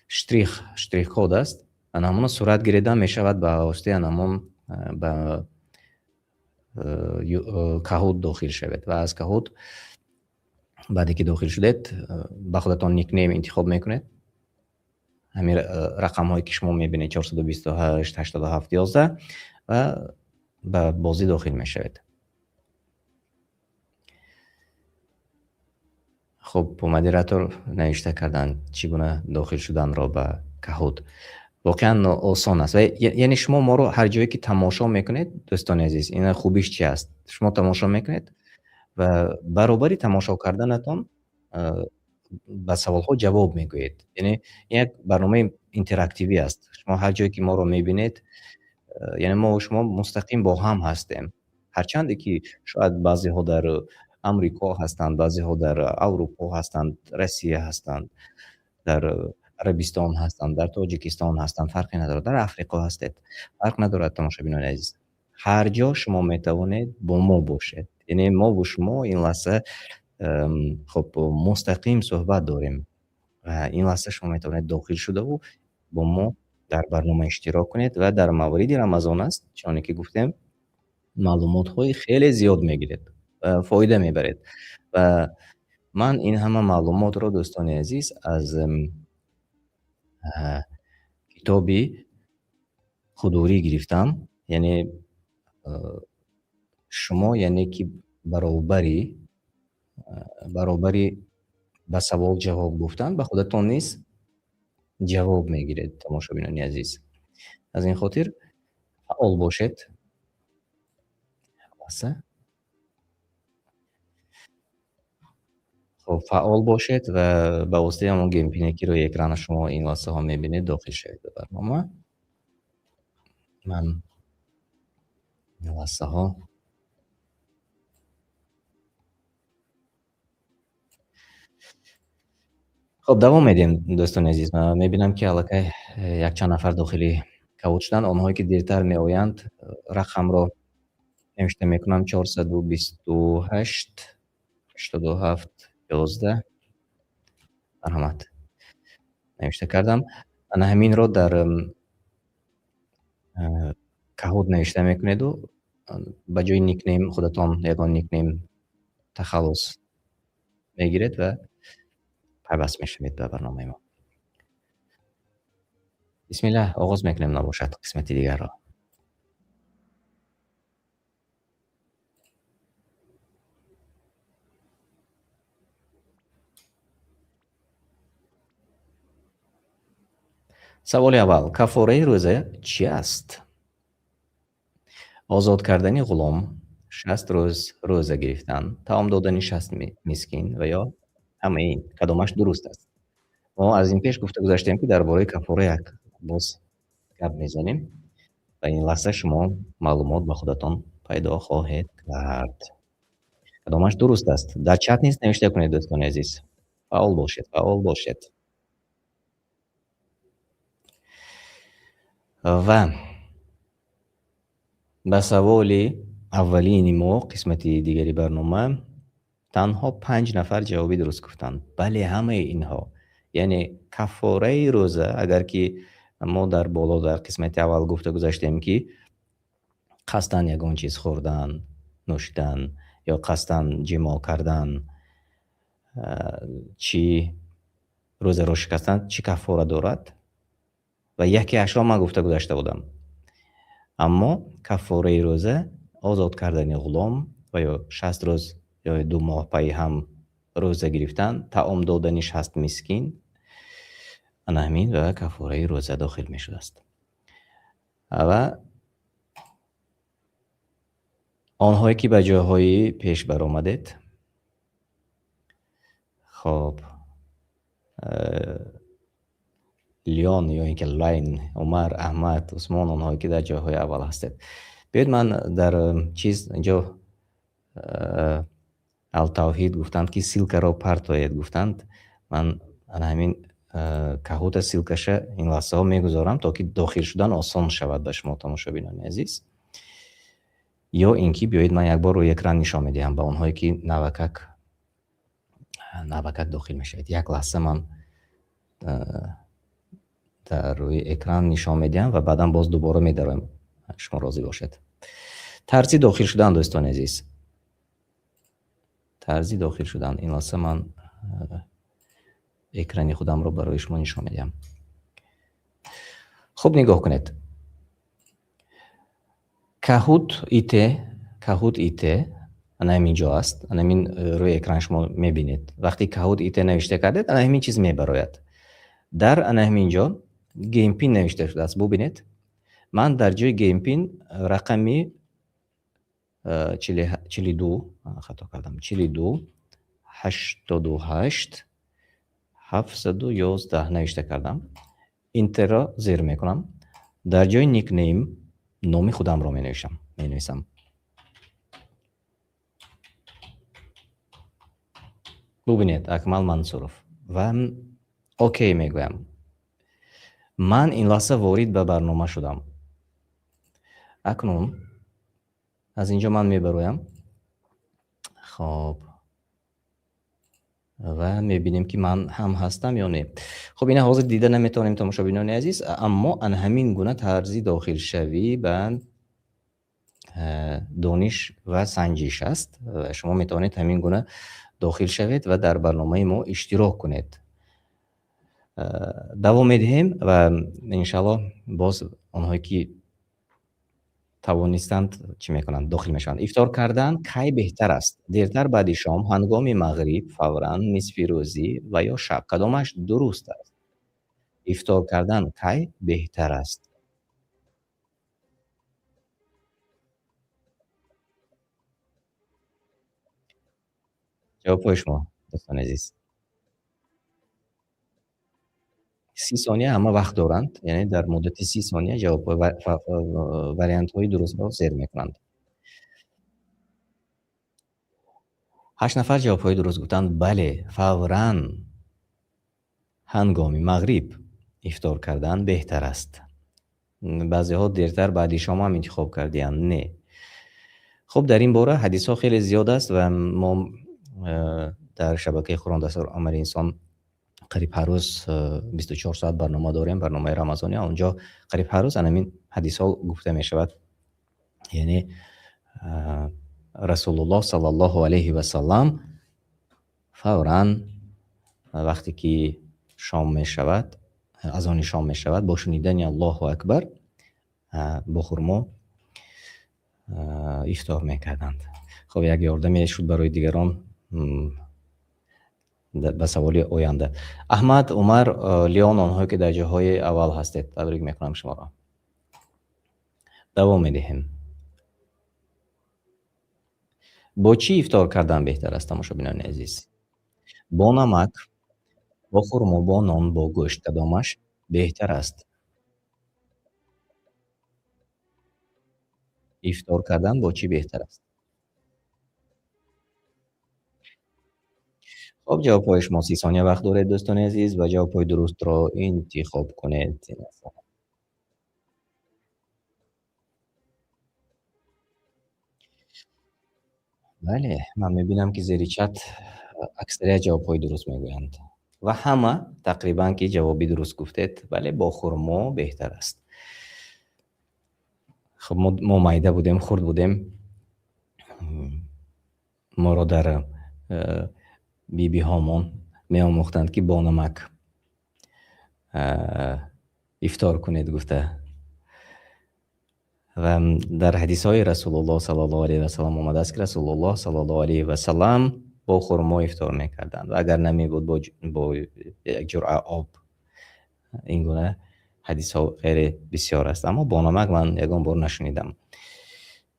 [SPEAKER 1] штрих код аст, ана ҳамоно сурат гирида мешавад, ба воситаи ана ҳамон ба Kahoot дохил шавед ва аз Kahoot баъде ки дохил шудед, ба худатон никнейм интихоб мекунед. Ҳамин рақамҳое ки шумо мебинед, 428 87 11, ва ба бозӣ дохил мешавед. Хуб, модератор навишта карданд чӣ гуна дохил шуданро ба Kahoot. Воқеан осон аст. Яъне шумо моро ҳар ҷое ки тамошо мекунед, дӯстони азиз, ина хубиш чи аст: шумо тамошо мекунед ва баробари тамошо карданатон ба саволҳо ҷавоб мегӯед. Яъне ин як барномаи интерактивӣ аст. Шумо ҳар ҷое ки моро мебинед, яъне мо шумо мустақим бо ҳам ҳастем. Ҳарчанде ки шояд баъзеҳо дар Амрико ҳастанд, баъзеҳо дар Аврупо ҳастанд, Россия ҳастанд, дар Арабистон ҳастанд, дар Тоҷикистон ҳастанд, фарқе надорад, дар Африқо ҳастед, фарқ надорад, тамошобинони азиз, ҳар ҷо шумо метавонед бо мо бошед. Яъне мову шумо ин лаҳза, хоб, мустақим суҳбат дорем ва ин лаҳза шумо метавонед дохил шудаву бо мо дар барнома иштирок кунед. Ва дар мавриди Рамазон аст, чуноне ки гуфтем. Маълумотҳои хеле зиёд мегиред ва фоида мебаред. Ва ман ин ҳама маълумотро, дӯстони азиз, аз китоби Худурӣ гирифтам. Яъне шумо, яъне ки баробари ба савол ҷавоб гуфтан ба худатон низ ҷавоб мегиред, тамошобинони азиз. Аз ин хотир фаъол бошед. Хоб, фаъол бошед ва ба воситаи ҳамон game pin, ки рӯи экрани шумо ин лаҳзаҳо мебинед, дохил шавед ба барнома. Ман ин лаҳзаҳо хоб давом медиҳем, дӯстони азиз. Ман мебинам, ки аллакай якчанд нафар дохили Kahoot шуданд. Онҳое ки дертар меоянд, рақамро навишта мекунам: 428 87 11. Марҳамат, навишта кардам. Ана ҳаминро дар Kahoot навишта мекунеду ба ҷои никнейм худатон ягон никнейм, тахаллус мегиред ва пайваст мешавед ба барномаи мо. Бисмиллаҳ, оғоз мекунем набошад қисмати дигарро. Саволи аввал: кафораи рӯза чӣ аст? Озод кардани ғулом, 60 рӯз рӯза гирифтан, таом додани 60 мискин ва ё ҳамаи ин. Кадомаш дуруст аст? Мо аз ин пеш гуфта гузаштем, ки дар бораи кафора як боз гап мезанем ва ин лаҳза шумо маълумот ба худатон пайдо хоҳед кард. Кадомаш дуруст аст? Дар чат низ навишта кунед, дӯстони азиз. Фаъол бошед, фаъол бошед. Ва ба саволи аввалини мо, қисмати дигари барнома, танҳо 5 нафар ҷавоби дуруст гуфтанд. Бале, ҳамаи инҳо. Яъне кафораи рӯза, агар ки мо дар боло дар қисмати аввал гуфта гузаштем, ки қасдан ягон чиз хӯрдан, нӯшидан ё қасдан ҷимоъ кардан, чӣ рӯзаро шикастан, чӣ кафора дорад? Ва якеашро ман гуфта гузашта будам. Аммо кафораи рӯза озод кардани ғулом ва ё 60 рӯз ё 2 моҳ пайи ҳам рӯза гирифтан, таом додани 60 мискин, ана ҳамин ва кафораи рӯза дохил мешудааст. Ва онҳое ки ба ҷойҳои пеш баромадед, хоб, Лион ё ин ки Лайн, Умар, Аҳмад, Усмон, онҳое ки дар ҷойҳои аввал ҳастед. Биёед, ман дар чиз инҷо Алтавҳид гуфтанд, ки ссылкаро партоед гуфтанд. Ман ана ҳамин Kahoot ссылкаша ин лаҳзаҳо мегузорам, то ки дохил шудан осон шавад ба шумо, тамошобинони азиз. Ё ин ки биёед, ман як бор рӯи экран нишон медиҳам ба онҳое ки навакак дохил мешавед. Як лаҳза ман дар рӯи экран нишон медиҳам ва баъдан боз дубора медароем. Шумо розӣ бошед. Тарзи дохил шудан, дӯстони азиз. Тарзи дохил шудан. Ин лаҳза ман экрани худамро барои шумо нишон медиҳам. Хуб, нигоҳ кунед. Kahoot IT, Kahoot IT ана ҳамин ҷо аст. Ана ҳамин рӯи экран шумо мебинед. Вақте Kahoot IT навишта кардед, ана ҳамин чиз мебарояд. Дар ана ҳамин ҷо game pin навишта шудааст. Бубинед. Ман дар ҷои game pin рақами 42, хато кардам, 42 88 711 навишта кардам. Enter-ро зер мекунам. Дар ҷои nickname номи худамро менависам. Бубинед, Акмал Мансуров. Ва окей мегӯям. Ман ин лаҳза ворид ба барнома шудам. Акнун аз инҷо ман мебароям. Хоб. Ва мебинем, ки ман ҳам ҳастам ё не. Хоб, ина ҳозир дида наметавонем, тамошобинони азиз, аммо ана ҳамин гуна тарзи дохилшавӣ ба Дониш ва санҷиш аст. Шумо метавонед ҳамин гуна дохил шавед ва дар барномаи мо иштирок кунед. Давом медиҳем ва иншааллоҳ боз онҳое ки тавонистанд, чӣ мекунанд, дохил мешаванд. Ифтор кардан кай беҳтар аст? Дертар баъди шом, ҳангоми мағриб, фавран, нисфи рӯзӣ ва ё шаб? Кадомаш дуруст аст? Ифтор кардан кай беҳтар аст? Ҷавобҳои шумо, дӯстони азиз. 30 сония ҳама вақт доранд, яъне дар муддати 30 сония ҷавобҳо ва вариантҳои дурустро зер мекунанд. 8 нафар ҷавобҳои дуруст гуфтанд. Бале, фавран ҳангоми мағриб ифтор кардан беҳтар аст. Баъзеҳо дертар баъди шом ҳам интихоб кардиянд. Не. Хуб, дар ин бора ҳадисҳо хеле зиёд аст ва мо дар шабакаи Қуръон дастури амали инсон қариб ҳар рӯз 24 соат барнома дорем, барномаи рамазонӣ. Онҷо қариб ҳар рӯз анамин ҳадисҳо гуфта мешавад. Яъне Расулуллоҳ саллаллоҳу алайҳи васаллам фавран вақте ки шом мешавад, азони шом мешавад, бо шунидани Аллоҳу акбар бо хурмо ифтор мекарданд. Хоб, як ёрдаме шуд барои дигарон ба саволи оянда. Аҳмад, Умар, Леон, онҳое ки дар ҷойҳои аввал ҳастед, табрик мекунам шуморо. Давом медиҳем. Бо чӣ ифтор кардан беҳтар аст, тамошобинони азиз? Бо намак, бо хурмо, бо нон, бо гӯшт, кадомаш беҳтар аст? Ифтор кардан бо чӣ беҳтар аст? Хоб, ҷавобҳои шумо 30 сония вақт доред, дӯстони азиз, ва ҷавобҳои дурустро интихоб кунед. Бале, ман мебинам, ки зери чат аксарият ҷавобҳои дуруст мегӯянд ва ҳама тақрибан ки ҷавоби дуруст гуфтед. Бале, бо хурмо беҳтар аст. Хоб, мо майда будем, хурд будем, моро дар бибиҳомон меомӯхтанд, ки бо намак ифтор кунед гуфта. Ва дар ҳадисҳои Расулуллоҳ саллаллоҳу алайҳи васаллам омадааст, ки Расулуллоҳ саллаллоҳу алайҳи васаллам бо хурмо ифтор мекарданд ва агар намебуд, бо як ҷуръа об. Ин гуна ҳадисҳо хеле бисёр аст, аммо бо намак ман ягон бор нашунидам.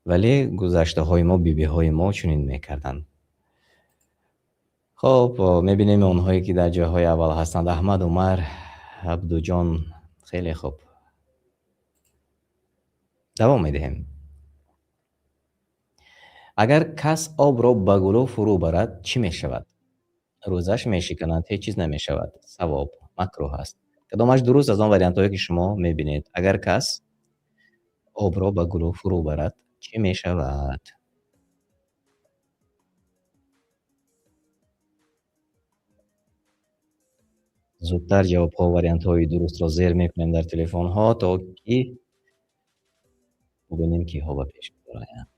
[SPEAKER 1] Вале гузаштаҳои мо, бибиҳои мо чунин мекарданд. Хоб, мебинем онҳое ки дар ҷойҳои аввал ҳастанд. Аҳмад, Умар, Абдуҷон, хеле хуб. Давом медиҳем. Агар кас обро ба гулӯ фурӯ барад, чӣ мешавад? Рӯзаш мешиканад, ҳеҷ чиз намешавад. Савоб, макрӯҳ аст. Кадомаш дуруст аз он вариантҳое ки шумо мебинед? Агар кас обро ба гулӯ фурӯ барад, чӣ мешавад? Зудтар ҷавобҳо, вариантҳои дурустро зер мекунем дар телефонҳо, то ки бубинем киҳо ба пеш мебароянд.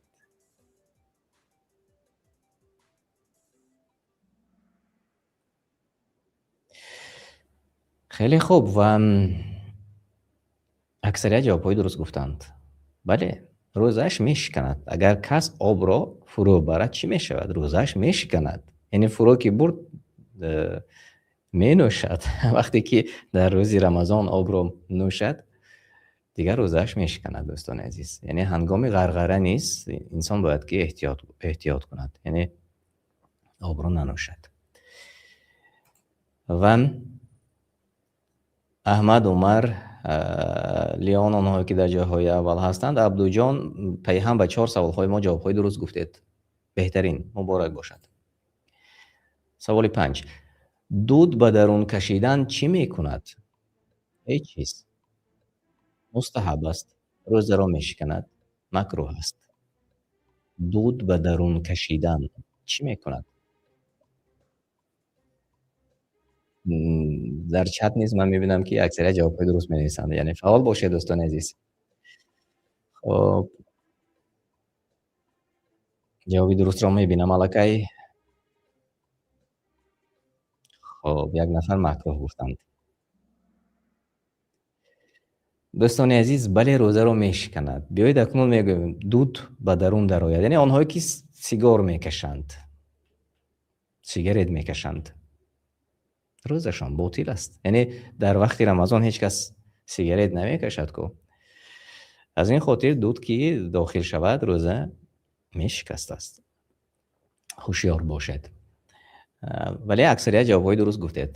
[SPEAKER 1] Хеле хуб ва аксарият ҷавобҳои дуруст гуфтанд. Бале, рӯзааш мешиканад. Агар кас обро фурӯ барад, чӣ мешавад? Рӯзааш мешиканад. Яъне фурӯ ки бурд, менӯшад. Вақте ки дар рӯзи Рамазон обро нӯшад, дигар рӯзааш мешиканад, дӯстони азиз. Яъне ҳангоми ғарғара низ инсон бояд ки эҳтиёт кунад, яъне обро нанӯшад. Ва Аҳмад, Умар, Леон, онҳое ки дар ҷойҳои аввал ҳастанд, Абдуҷон, пайҳам ба 4 саволҳои мо ҷавобҳои дуруст гуфтед. Беҳтарин, муборак бошад. Саволи 5. Дуд ба дарун кашидан чӣ мекунад? Ҳеҷ чиз. Мустаҳаб аст, рӯзаро мешиканад, макрӯҳ аст. Дуд ба дарун кашидан чӣ мекунад? Дар чат низ ман мебинам, ки аксарият ҷавобҳои дуруст менависанд. Яъне фаъол бошед, дӯстони азиз. Хоб. Ҷавоби дурустро мебинам аллакай. Хоб, як нафар макрӯҳ гуфтанд. Дӯстони азиз, бале, рӯзаро мешиканад. Биёед акнун мегӯем, дуд ба дарун дарояд. Яъне онҳое ки сигор мекашанд, сигарет мекашанд, рӯзашон ботил аст. Яъне дар вақти Рамазон ҳеҷ кас сигарет намекашад ку. Аз ин хотир дуд ки дохил шавад, рӯза мешикастааст. Ҳушёр бошед. Вале аксарият ҷавобҳои дуруст гуфтед.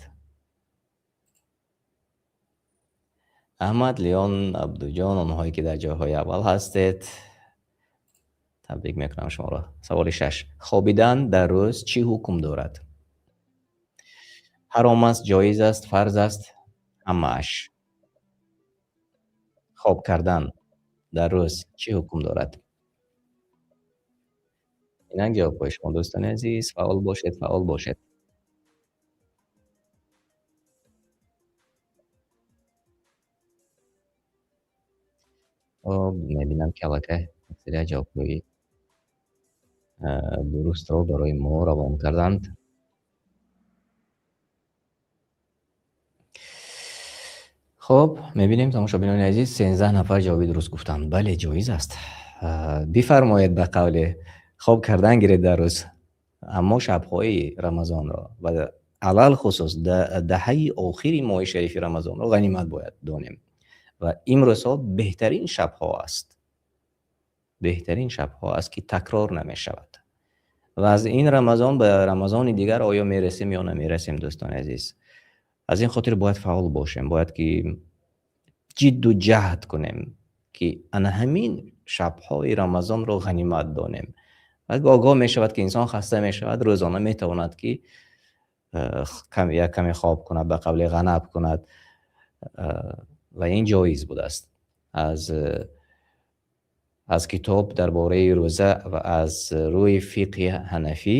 [SPEAKER 1] Аҳмад, Леон, Абдуҷон, онҳое ки дар ҷойҳои аввал ҳастед, табрик мекунам шуморо. Саволи шаш. Хобидан дар рӯз чӣ ҳукм дорад? Ҳаром аст, ҷоиз аст, фарз аст, ҳамааш. Хоб кардан дар рӯз чӣ ҳукм дорад? Инак ҷавобҳои шумо, дӯстони азиз, фаъол бошед, фаъол бошед. Хоб, мебинам ки аллакай аксарият ҷавобҳои дурустро барои мо равон карданд. Хоб, мебинем, тамошобинони азиз, 13 нафар ҷавоби дуруст гуфтанд. Бале, ҷоиз аст. Бифармоед, ба қавле хоб кардан гиред дар рӯз, аммо шабҳои Рамазонро ва алалхусус даҳаи охири моҳи шарифи Рамазонро ғанимат бояд донем. Ва имрӯзҳо беҳтарин шабҳо аст. Беҳтарин шабҳо аст, ки такрор намешавад. Ва аз ин Рамазон ба Рамазони дигар оё мерасем ё намерасем, дӯстони азиз? Аз ин хотир бояд фаъол бошем, бояд ки ҷидду ҷаҳд кунем, ки ана ҳамин шабҳои Рамазонро ғанимат донем. Ва гоҳ-гоҳ мешавад, ки инсон хаста мешавад, рӯзона метавонад ки як каме хоб кунад, ба қавли ғанаб кунад, ва ин ҷоиз будааст. Аз китоб дар бораи рӯза ва аз рӯи фиқҳи ҳанафӣ,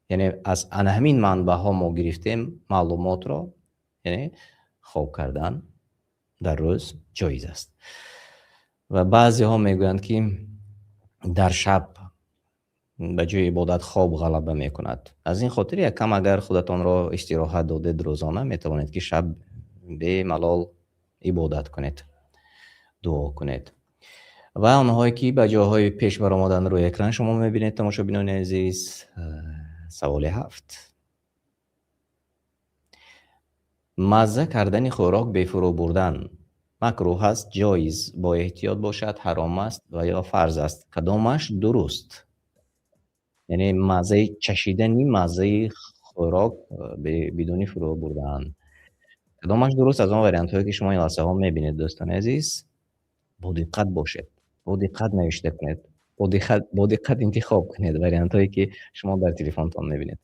[SPEAKER 1] яъне аз ана ҳамин манбаъҳо мо гирифтем маълумотро, яъне хоб кардан дар рӯз ҷоиз аст. Ва баъзеҳо мегӯянд, ки дар шаб ба ҷои ибодат хоб ғалаба мекунад. Аз ин хотир як кам агар худатонро истироҳат додед рӯзона, метавонед ки шаб бемалол ибодат кунед, дуо кунед. Ва онҳое ки ба ҷойҳои пеш баромадан рӯи экран шумо мебинед, тамошобинони азиз, саволи ҳафт. Мазза кардани хӯрок бе фурӯ бурдан макрӯҳ аст, ҷоиз, бо эҳтиёт бошад, ҳаром аст ва ё фарз аст? Кадомаш дуруст? Яъне маззаи чашидани маззаи хӯрок бидуни фурӯ бурдан. Кадомаш дуруст аз он вариантҳое ки шумо ин лаҳзаҳо мебинед, дӯстони азиз? Бо диққат бошед, бо диққат навишта кунед, бо диққат интихоб кунед вариантҳое ки шумо дар телефонтон мебинед.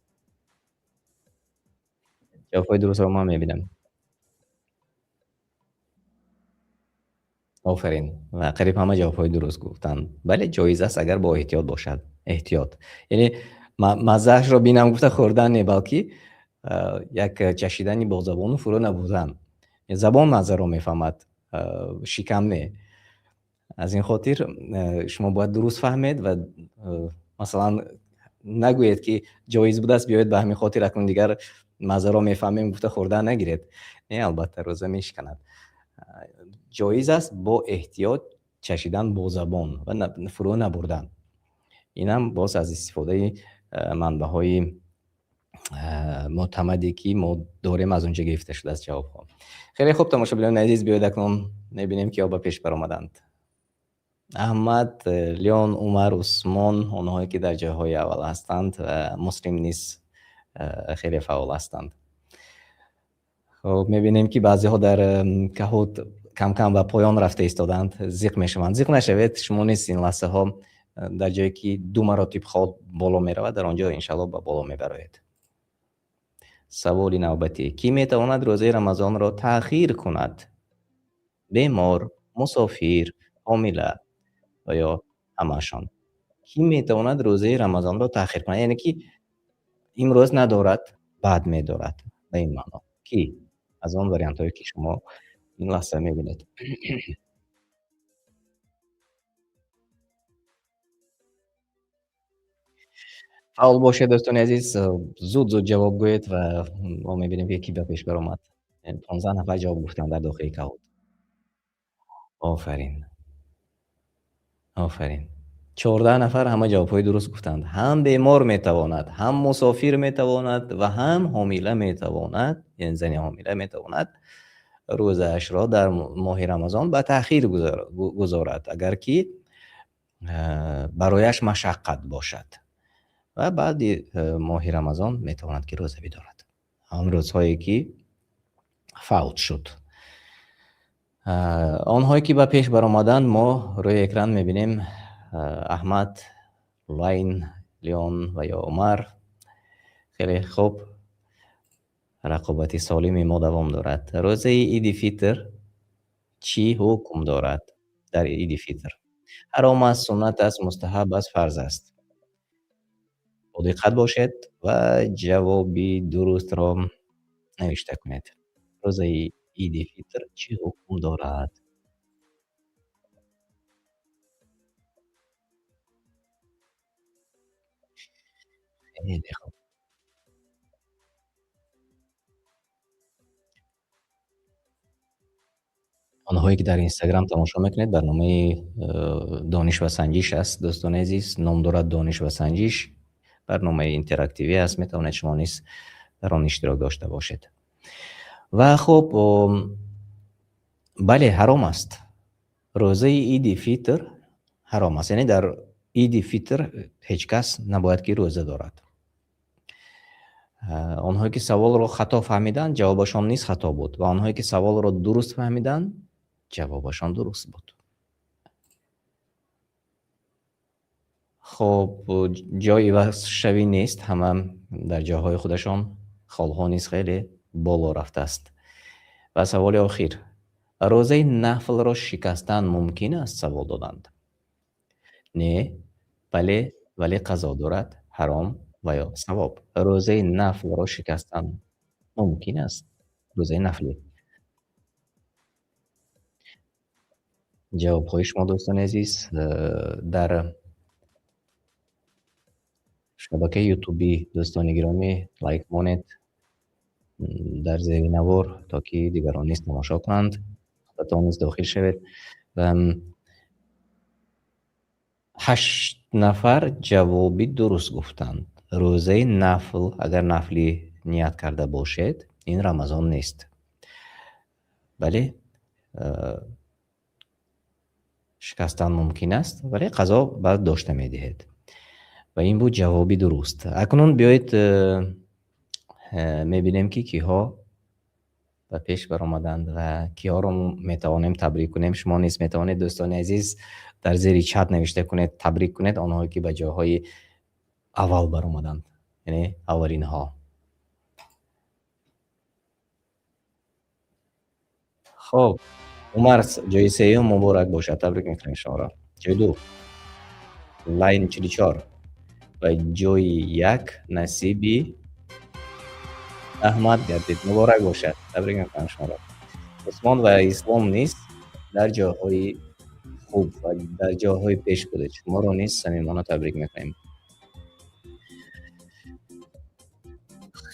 [SPEAKER 1] Ҷавобҳои дурустро ман мебинам. Офарин. Ва қариб ҳама ҷавобҳои дуруст гуфтанд. Бале, ҷоиз аст, агар бо эҳтиёт бошад. Эҳтиёт. Яъне маззаашро бинам гуфта хӯрдан не, балки як чашидани бо забону фурӯ набурдан. Забон маззаро мефаҳмад, шикам не. Аз ин хотир шумо бояд дуруст фаҳмед ва масалан нагӯед ки ҷоиз будааст, биёед ба ҳамин хотир акнун дигар маззаро мефаҳмем гуфта хӯрдан нагиред. Не, албатта рӯза мешиканад. Ҷоиз аст бо эҳтиёт чашидан бо забон ва фурӯ набурдан. Инам боз аз истифодаи манбаъҳои мӯътамаде ки мо дорем, аз онҷо гирифта шудааст ҷавобҳо. Хеле хуб, тамошобинони азиз, биёед акнун мебинем ки ба пеш баромаданд. Аҳмад, Леон, Умар, Усмон, онҳое ки дар ҷойҳои аввал ҳастанд ва Муслим низ хеле фаъол ҳастанд. Хуб, мебинем ки баъзеҳо дар Kahoot кам-кам ба поён рафта истодаанд, зиқ мешаванд. Зиқ нашавед, шумо низ ин лаҳзаҳо дар ҷое ки ду маротиб хол боло меравад, дар он ҷо иншааллоҳ ба боло мебароед. Саволи навбатӣ: кӣ метавонад рӯзаи Рамазонро таъхир кунад? Бемор, мусофир, ҳомила ва ё ҳамаашон? Кӣ метавонад рӯзаи Рамазонро таъхир кунад? Яъне ки имрӯз надорад, баъд медорад. Ба ин маъно. Кӣ? Аз он вариантҳое ки шумо ин лаҳза мебинед. Фаъол бошед, дӯстони азиз, зуд-зуд ҷавоб гӯед ва мо мебинем, ки кӣ ба пеш баромад. 15 нафар ҷавоб гуфтанд дар дохили Kahoot. Офарин. Офарин. 14 нафар ҳама ҷавобҳои дуруст гуфтанд. Ҳам бемор метавонад, ҳам мусофир метавонад ва ҳам ҳомила метавонад, яъне зани ҳомила метавонад рӯзаашро дар моҳи Рамазон ба таъхир гузорад, агар ки барояш машаққат бошад. Ва баъди моҳи Рамазон метавонад ки рӯза бидорад. Он рӯзҳое ки фавт шуд. Онҳое ки ба пеш баромаданд, мо рӯи экран мебинем: Аҳмад, Лайн, Леон ва ё Умар. Хеле хуб, рақобати солими мо давом дорад. Рӯзаи Иди Фитр чӣ ҳукм дорад дар Иди Фитр? Ҳаром аст, суннат аст, мустаҳаб аст, фарз аст? Бодиққат бошед ва ҷавоби дурустро навишта кунед. Рӯзаи Иди Фитр чӣ ҳукм дорад? Хеле хуб. Онҳое ки дар Instagram тамошо мекунед, барномаи Дониш ва санҷиш аст, дӯстони азиз, ном дорад Дониш ва санҷиш, барномаи интерактивӣ аст, метавонед шумо низ дар он иштирок дошта бошед. Ва хуб, бале, ҳаром аст. Рӯзаи Иди Фитр ҳаром аст, яъне дар Иди Фитр ҳеҷ кас набояд ки рӯза дорад. Онҳое ки саволро хато фаҳмиданд, ҷавобашон низ хато буд ва онҳое ки саволро дуруст фаҳмиданд, ҷавобашон дуруст буд. Хоб, ҷои ивазшавӣ нест, ҳама дар ҷойҳои худашон, холҳо низ хеле боло рафтааст. Ва саволи охир. Рӯзаи нафлро шикастан мумкин аст? Савол доданд. Не, бале, вале қазо дорад, ҳаром ва ё савоб. Рӯзаи нафлро шикастан мумкин аст? Рӯзаи нафлӣ. Ҷавобҳои шумо, дӯстони азиз, дар шабакаи YouTube дӯстони гиромӣ лайк монед дар зери навор, то ки дигарон низ тамошо кунанд, худатон низ дохил шавед. Ва 8 нафар ҷавоби дуруст гуфтанд. Рӯзаи нафл, агар нафлӣ ният карда бошед, ин Рамазон нест. Бале, шикастан мумкин аст, вале қазо баъд дошта медиҳед. Ва ин буд ҷавоби дуруст. Акнун биёед мебинем, ки киҳо ба пеш баромаданд ва киҳоро метавонем табрик кунем. Шумо низ метавонед, дӯстони азиз, дар зери чат навишта кунед, табрик кунед онҳое ки ба ҷойҳои аввал баромаданд, яъне аввалинҳо. Хоб, Умар, ҷои сеюм муборак бошад, табрик мекунем шуморо. Ҷои ду Лайн 44 ва ҷои як насиби Аҳмад гардид. Муборак бошад, табрик мекунам шуморо. Усмон ва Ислом низ дар ҷойҳои хуб ва дар ҷойҳои пеш будед. Шуморо низ самимона табрик мекунем.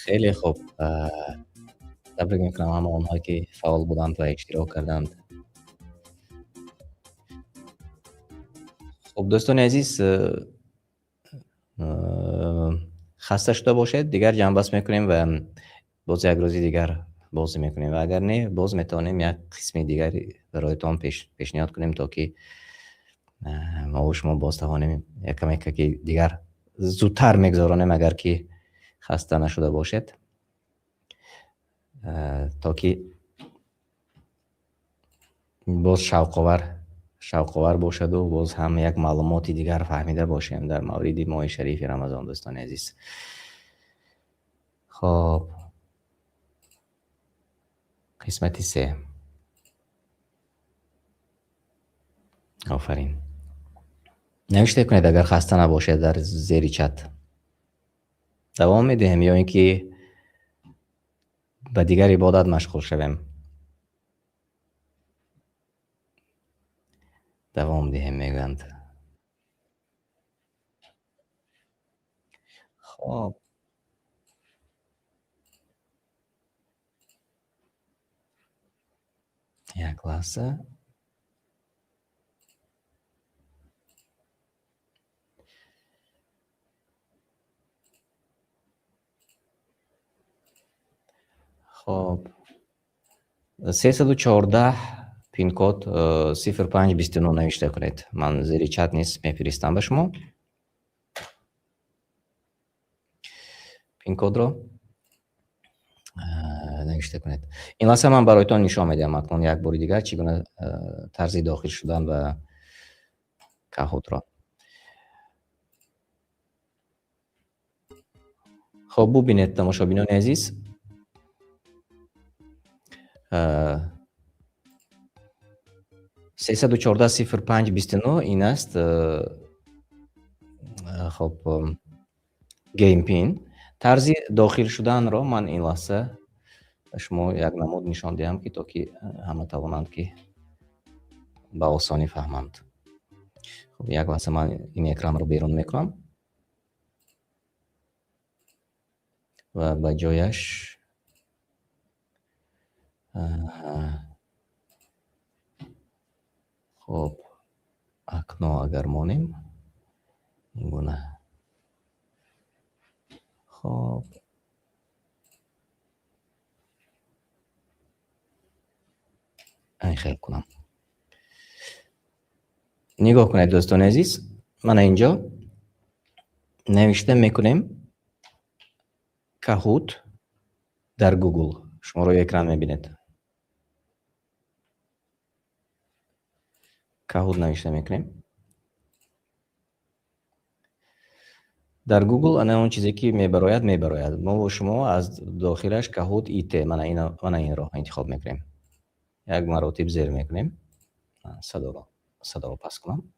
[SPEAKER 1] Хеле хуб, табрик мекунам ҳама онҳое ки фаъол буданд ва иштирок карданд. Хуб, дӯстони азиз, хаста шуда бошед, дигар ҷамъбаст мекунем ва боз як рӯзи дигар бозӣ мекунем ва агар не, боз метавонем як қисми дигар бароятон пешниҳод кунем, то ки мо ва шумо боз тавонем якаме ки дигар зудтар мегузаронем, агар ки хаста нашуда бошед, то ки боз шавқовар бошаду боз ҳам як маълумоти дигар фаҳмида бошем дар мавриди моҳи шарифи Рамазон, дӯстони азиз. Хоб, қисмати се. Офарин. Навишта кунед, агар хаста набошед, дар зери чат. Давом медиҳем ё ин ки ба дигар ибодат машғул шавем? Давом диҳем, мегӯянд. Хоб, як лаҳза. Хоб, 314 пин-код 0529 навишта кунед. Ман зери чат низ мефиристам ба шумо пин-кодро навишта кунед. Ин лаҳза ман бароятон нишон медиҳам акнун як бори дигар чӣ гуна тарзи дохил шудан ба Kahoot-ро. Хоб, бубинед, тамошобинони азиз, 314 05 29 ин аст, хоб, game pin. Тарзи дохил шуданро ман ин лаҳза ба шумо як намуд нишон диҳам, ки то ки ҳама тавонанд, ки ба осонӣ фаҳманд. Хоб, як лаҳза ман ин экранро берун мекунам ва ба ҷояш хоб, акно агар монем ин гуна. Хоб, ай хел кунам. Нигоҳ кунед, дӯстони азиз, мана инҷо навишта мекунем Kahoot дар Google. Шумо рӯи экран мебинед. Kahoot навишта мекунем. Дар Google ана он чизе ки мебарояд, мебарояд. Мо бо шумо аз дохилаш Kahoot IT, мана инро интихоб мекунем. Як маротиб зер мекунем. Садоро паст кунам.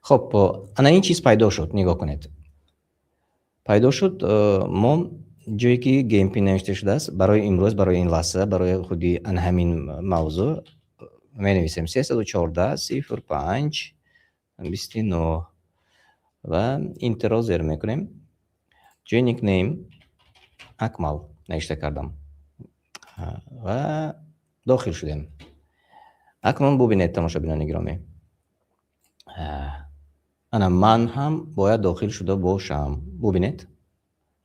[SPEAKER 1] Хоб, ана ин чиз пайдо шуд, нигоҳ кунед. Пайдо шуд, мо ҷое ки game pin навишта шудааст, барои имрӯз, барои ин лаҳза, барои худи ана ҳамин мавзӯъ менависем 314 05 29 ва enter-ро зер мекунем. Ҷои nickname Акмал навишта кардам ва дохил шудем. Акнун бубинед, тамошобинони гиромӣ, ана ман ҳам бояд дохил шуда бошам. Бубинед,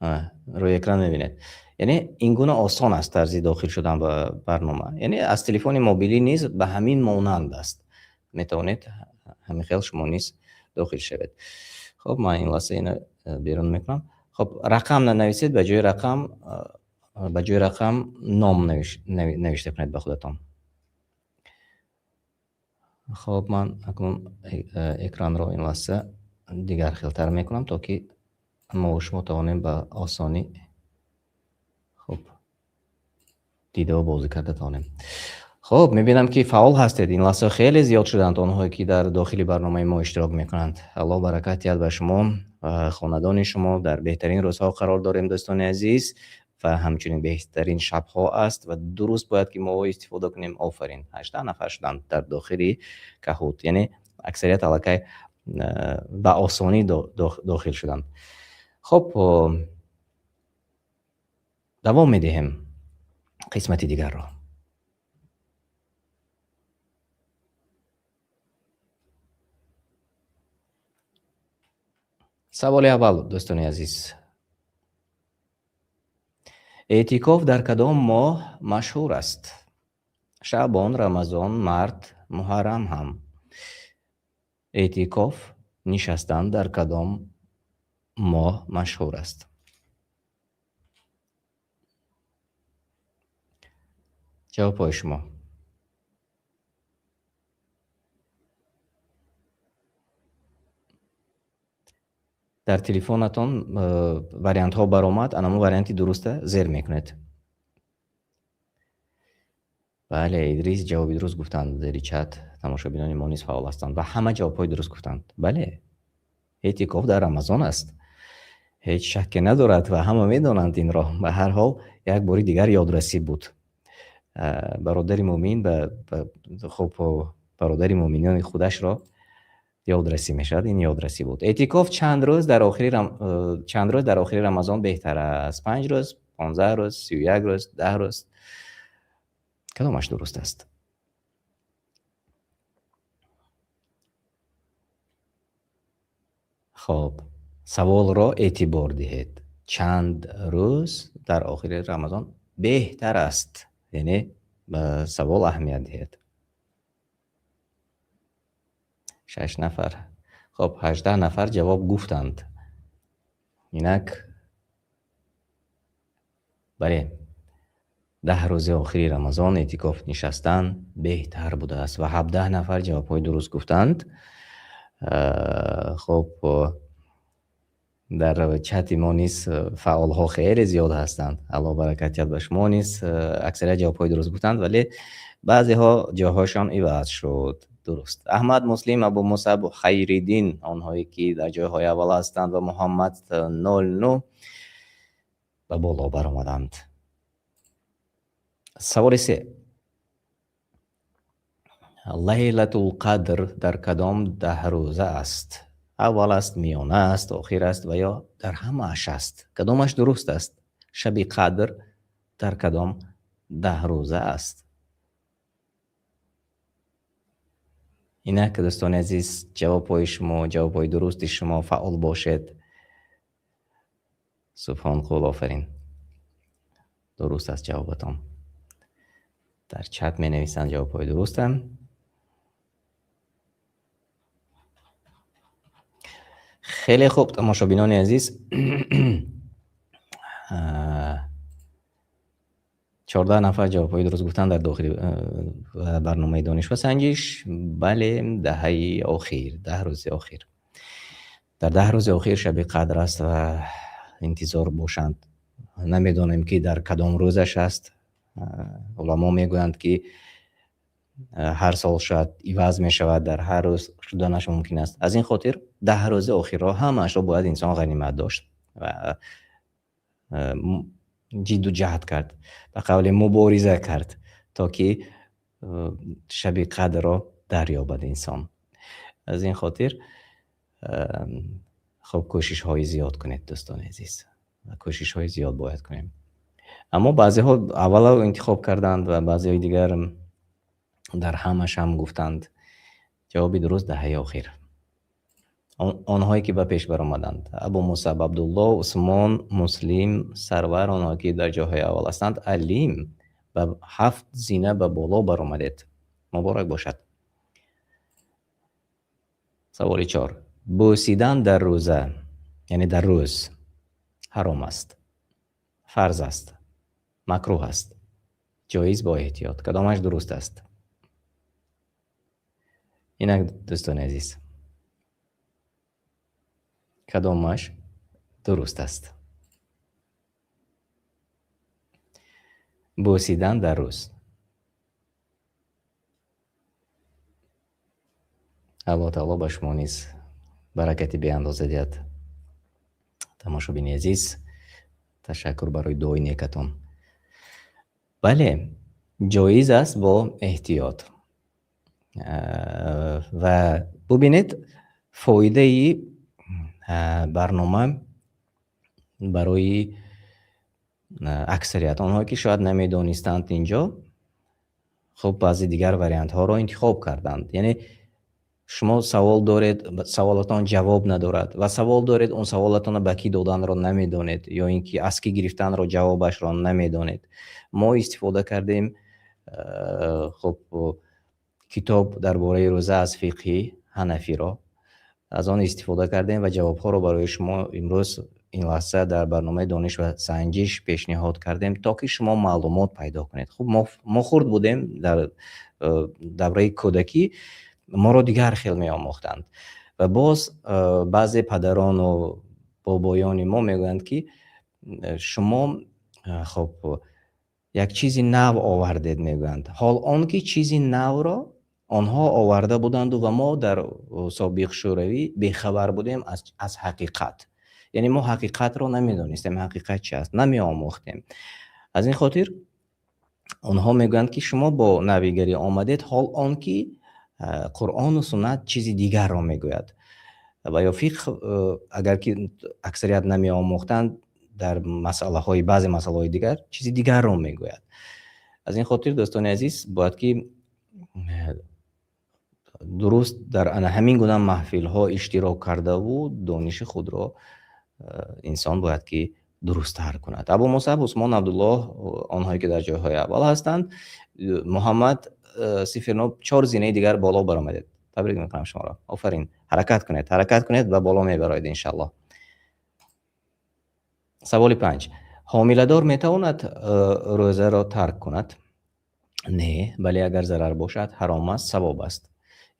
[SPEAKER 1] рӯи экран мебинед. Яъне ин гуна осон аст тарзи дохил шудан ба барнома. Яъне аз телефони мобилӣ низ ба ҳамин монанд аст. Метавонед ҳамин хел шумо низ дохил шавед. Хоб, ман ин лаҳза ина берун мекунам. Хоб, рақам нанависед, ба ҷои рақам ном навишта кунед ба худатон. Хоб, ман акнун экранро ин лаҳза дигар хелтар мекунам, то ки мо шумо тавонем ба осонӣ хоб дида ва бозӣ карда тавонем. Хоб, мебинам ки фаъол ҳастед. Ин лаҳза хеле зиёд шуданд онҳое ки дар дохили барномаи мо иштирок мекунанд. Аллоҳ баракат диҳад ба шумо ва хонадони шумо. Дар беҳтарин рӯзҳо қарор дорем, дӯстони азиз, ва ҳамчунин беҳтарин шабҳо аст ва дуруст бояд ки мо истифода кунем. Офарин, 18 нафар шуданд дар дохили Kahoot. Яъне аксарият аллакай ба осонӣ дохил шуданд. Хоб, давом медиҳем қисмати дигарро. Саволи аввал, дӯстони азиз. Эътикоф дар кадом моҳ машҳур аст? Шаъбон, Рамазон, март, муҳаррам ҳам. Эътикоф нишастан дар кадом моҳ машҳур аст? Ҷавобҳои шумо. Дар телефонатон вариантҳо баромад, анаму варианти дуруста зер мекунед. Бале, Идрис ҷавоби дуруст гуфтанд зери чат. Тамошобинони мо низ фаъол ҳастанд ва ҳама ҷавобҳои дуруст гуфтанд. Бале, эътикоф дар Рамазон аст. Ҳеҷ шакке надорад ва ҳама медонанд инро. Ба ҳар ҳол як бори дигар ёдрасӣ буд. Бародари мӯмин хоб, бародари мӯминони худашро Ёдрасӣ мешавад, ин ёдрасӣ буд. Эътикоф чанд рӯз дар охири чанд рӯз дар охири Рамазон беҳтар аст? 5 рӯз, 15 рӯз, 31 рӯз, 10 рӯз. Кадомаш дуруст аст? Хоб, саволро эътибор диҳед. Чанд рӯз дар охири Рамазон беҳтар аст? Яъне ба савол аҳамият диҳед. 6 нафар. Хоб, 18 нафар ҷавоб гуфтанд. Инак, бале, 10 рӯзи охири Рамазон эътикоф нишастан беҳтар будааст ва 17 нафар ҷавобҳои дуруст гуфтанд. Хоб, дар чати мо низ фаъолҳо хеле зиёд ҳастанд. Аллоҳ баракат диҳад ба шумо низ. Аксарият ҷавобҳои дуруст гуфтанд, вале баъзеҳо ҷойҳошон иваз шуд. Дуруст. Аҳмад, Муслим, Абу Мусаб, Хайриддин, онҳое ки дар ҷойҳои аввал ҳастанд ва Муҳаммад нол нӯ ба боло баромаданд. Саволи се. Лайлатул Қадр дар кадом даҳрӯза аст? Аввал аст, миёна аст, охир аст ва ё дар ҳамааш аст? Кадомаш дуруст аст? Шаби Қадр дар кадом даҳрӯза аст? Инак, дӯстони азиз, ҷавобҳои шумо, ҷавобҳои дурусти шумо, фаъол бошед. Субҳонқул, офарин. Дуруст аст ҷавобатон. Дар чат менависанд ҷавобҳои дурустам. Хеле хуб, тамошобинони азиз. 14 нафар ҷавобҳои дуруст гуфтанд дар дохили барномаи дониш ва санҷиш. Бале, даҳаи охир, 10 рӯзи охир. Дар 10 рӯзи охир шаби қадр аст ва интизор бошанд. Намедонем ки дар кадом рӯзаш аст. Уламо мегӯянд ки ҳар сол шояд иваз мешавад, дар ҳар рӯз шуданаш мумкин аст. Аз ин хотир 10 рӯзи охирро ҳамаашро бояд инсон ғанимат дошт ва ҷидду ҷаҳд кард, ба қавли мубориза кард, то ки шаби қадрро дарёбад инсон. Аз ин хотир хуб кӯшишҳои зиёд кунед, дӯстони азиз. Кӯшишҳои зиёд бояд кунем. Аммо баъзеҳо аввало интихоб карданд ва баъзеҳои дигар дар ҳамаш ҳам гуфтанд. Ҷавоби дуруст даҳаи охир. Онҳое ки ба пеш баромаданд: Абу Мусаб, Абдулло, Усмон, Муслим, Сарвар, онҳое ки дар ҷойҳои аввал ҳастанд. Алим ба 7 зина ба боло баромадед. Муборак бошад. Саволи 4. Бӯсидан дар рӯза, яъне дар рӯз, ҳаром аст, фарз аст, макрӯҳ аст, ҷоиз бо эҳтиёт. Кадомаш дуруст аст? Инак, дӯстони азиз, кадомаш дуруст аст? Бӯсидан дар рӯз. Аллоҳ таоло ба шумо низ баракати беандоза диҳад. Тамошобини азиз, ташаккур барои дуои некатон. Бале, ҷоиз аст бо эҳтиёт. Ва бубинед фоидаи барнома барои аксарият, онҳое ки шояд намедонистанд инҷо, хуб баъзе дигар вариантҳоро интихоб карданд. Яъне шумо савол доред, саволатон ҷавоб надорад ва савол доред, он саволатонро ба кӣ доданро намедонед ё ин ки аз кӣ гирифтанро ҷавобашро намедонед. Мо истифода кардем, хуб китоб дар бораи рӯза аз фиқҳи ҳанафиро аз он истифода кардем ва ҷавобҳоро барои шумо имрӯз ин лаҳза дар барномаи дониш ва санҷиш пешниҳод кардем, то ки шумо маълумот пайдо кунед. Хуб, мо хурд будем дар давраи кӯдакӣ, моро дигар хел меомӯхтанд ва боз баъзе падарону бобоёни мо мегӯянд ки шумо хуб як чизи нав овардед, мегӯянд. Ҳол он ки чизи навро онҳо оварда буданд ва мо дар собиқ шӯравӣ бехабар будем аз ҳақиқат. Яъне мо ҳақиқатро намедонистем, ҳақиқат чи аст, намеомӯхтем. Аз ин хотир онҳо мегӯянд ки шумо бо навигарӣ омадед, ҳол он ки Қуръону суннат чизи дигарро мегӯяд. Ва ё фиқҳ, агар ки аксарият намеомӯхтанд, дар масъалаҳои баъзе масъалаҳои дигар чизи дигарро мегӯяд. Аз ин хотир, дӯстони азиз, бояд ки дуруст дар ана ҳамин гуна маҳфилҳо иштирок кардаву дониши худро инсон бояд ки дурусттар кунад. Абу Мусаб, Усмон, Абдуллоҳ, онҳое ки дар ҷойҳои аввал ҳастанд, Муҳаммад сифр нӯҳ, чор зинаи дигар боло баромадед. Табрик мекунам шуморо. Офарин. Ҳаракат кунед, ҳаракат кунед ва боло мебароед иншааллоҳ. Саволи 5. Ҳомиладор метавонад рӯзаро тарк кунад? Не, бале, агар зарар бошад, ҳаром аст, савоб аст.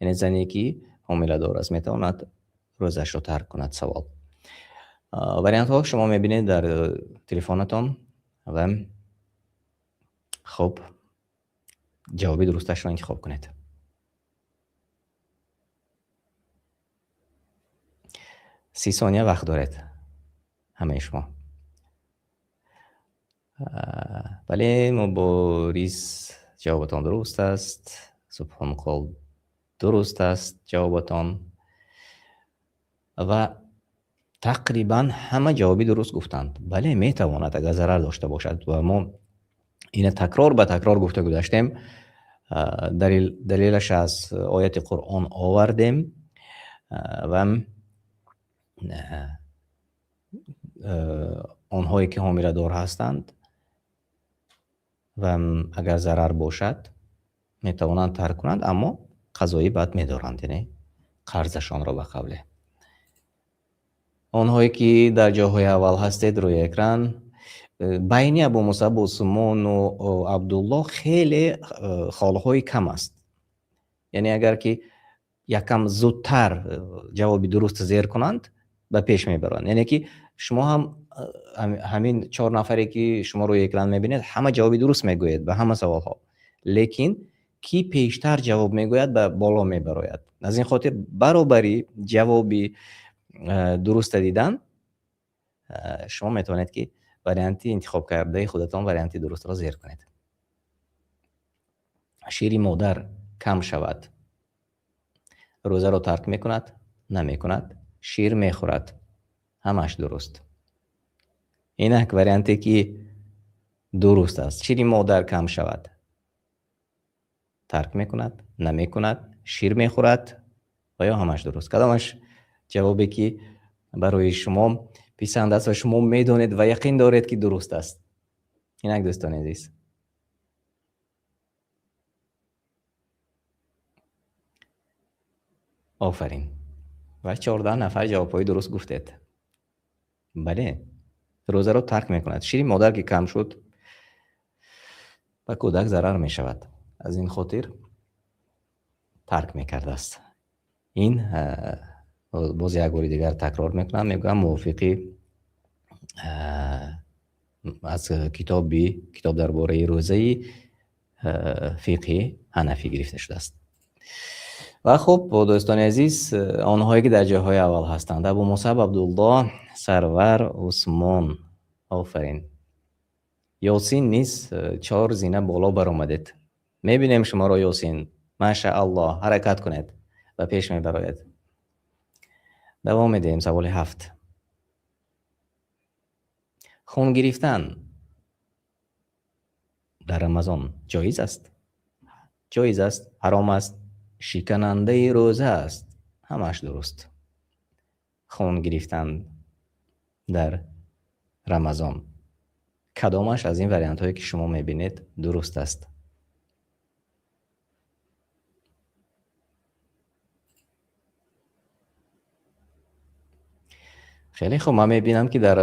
[SPEAKER 1] Яъне зане ки ҳомиладор аст, метавонад рӯзашро тарк кунад, савол. Вариантҳо шумо мебинед дар телефонатон ва хуб ҷавоби дурусташро интихоб кунед. 30 сония вақт доред ҳамаи шумо. Бале, Муборис, ҷавобатон дуруст аст. Субҳонқул, дуруст аст ҷавобатон. Ва тақрибан ҳама ҷавоби дуруст гуфтанд. Бале, метавонад агар зарар дошта бошад ва мо ина такрор ба такрор гуфта гузаштем. Далелаш аз ояти Қуръон овардем ва онҳое ки ҳомиладор ҳастанд ва агар зарар бошад метавонанд тарк кунанд, аммо қазои бад медоранд, яъне қарзашонро ба қавле. Онҳое ки дар ҷойҳои аввал ҳастед рӯи экран, байни Абу Мусаб, Усмону Абдуллоҳ хеле холҳои кам аст. Яъне агар ки якам зудтар ҷавоби дуруст зер кунанд, ба пеш мебаранд. Яъне ки шумо ҳам ҳамин чор нафаре ки шумо рӯи экран мебинед, ҳама ҷавоби дуруст мегӯяд ба ҳама саволҳо. Лекин ки пештар ҷавоб мегӯяд, ба боло мебарояд. Аз ин хотир баробари ҷавоби дуруста дидан, шумо метавонед ки варианти интихобкардаи худатон варианти дурустро зер кунед. Шири модар кам шавад, рӯзаро тарк мекунад, намекунад, шир мехӯрад, ҳамаш дуруст. Инак варианте ки дуруст аст. Шири модар кам шавад, тарк мекунад, намекунад, шир мехӯрад ва ё ҳамаш дуруст. Кадомаш ҷавобе ки барои шумо писанд аст ва шумо медонед ва яқин доред ки дуруст аст? Инак дӯстони азиз. Офарин. Ва 14 нафар ҷавобҳои дуруст гуфтед. Бале, рӯзаро тарк мекунад. Шири модар ки кам шуд, ба кӯдак зарар мешавад. Аз ин хотир тарк мекардааст. Ин боз як бори дигар такрор мекунам, мегӯям мувофиқи аз китоб дар бораи рӯзаи фиқҳи ҳанафӣ гирифта шудааст. Ва хуб, дӯстони азиз, онҳое ки дар ҷойҳои аввал ҳастанд, Абу Мусаб, Абдуллоҳ, Сарвар, Усмон, офарин. Ёсин низ 4 зина боло баромадед. Мебинем шуморо, Ёсин. Машааллоҳ, ҳаракат кунед ва пеш мебароед. Давом медиҳем саволи 7. Хун гирифтан дар Рамазон ҷоиз аст? Ҷоиз аст, ҳаром аст, шиканандаи рӯза аст. Ҳамаш дуруст. Хун гирифтан дар Рамазон. Кадомаш аз ин вариантҳое ки шумо мебинед дуруст аст? Хеле хуб, ман мебинам ки дар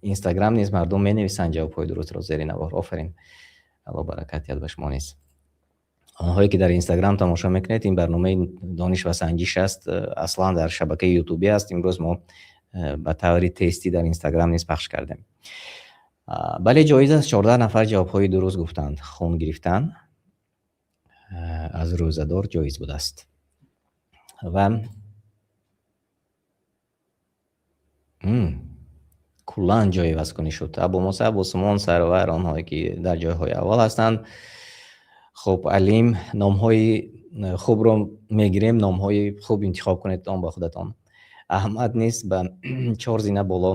[SPEAKER 1] Инстаграм низ мардум менависанд ҷавобҳои дурустро зери навор. Офарин. Аллоҳ баракат диҳад ба шумо низ. Онҳое ки дар Инстаграм тамошо мекунед, ин барномаи дониш ва санҷиш аст, аслан дар шабакаи Ютубӣ аст. Имрӯз мо ба таври тестӣ дар Инстаграм низ пахш кардем. Бале, ҷоиз аст. 14 нафар ҷавобҳои дуруст гуфтанд. Хун гирифтан аз рӯзадор ҷоиз будааст. Ва куллан ҷойивазкунӣ шуд. Абу Мусаб, Усмон, Сарвар, онҳое ки дар ҷойҳои аввал ҳастанд. Хуб, Алим, номҳои хубро мегирем, номҳои хуб интихоб кунед он ба худатон. Аҳмад низ ба 4 зина боло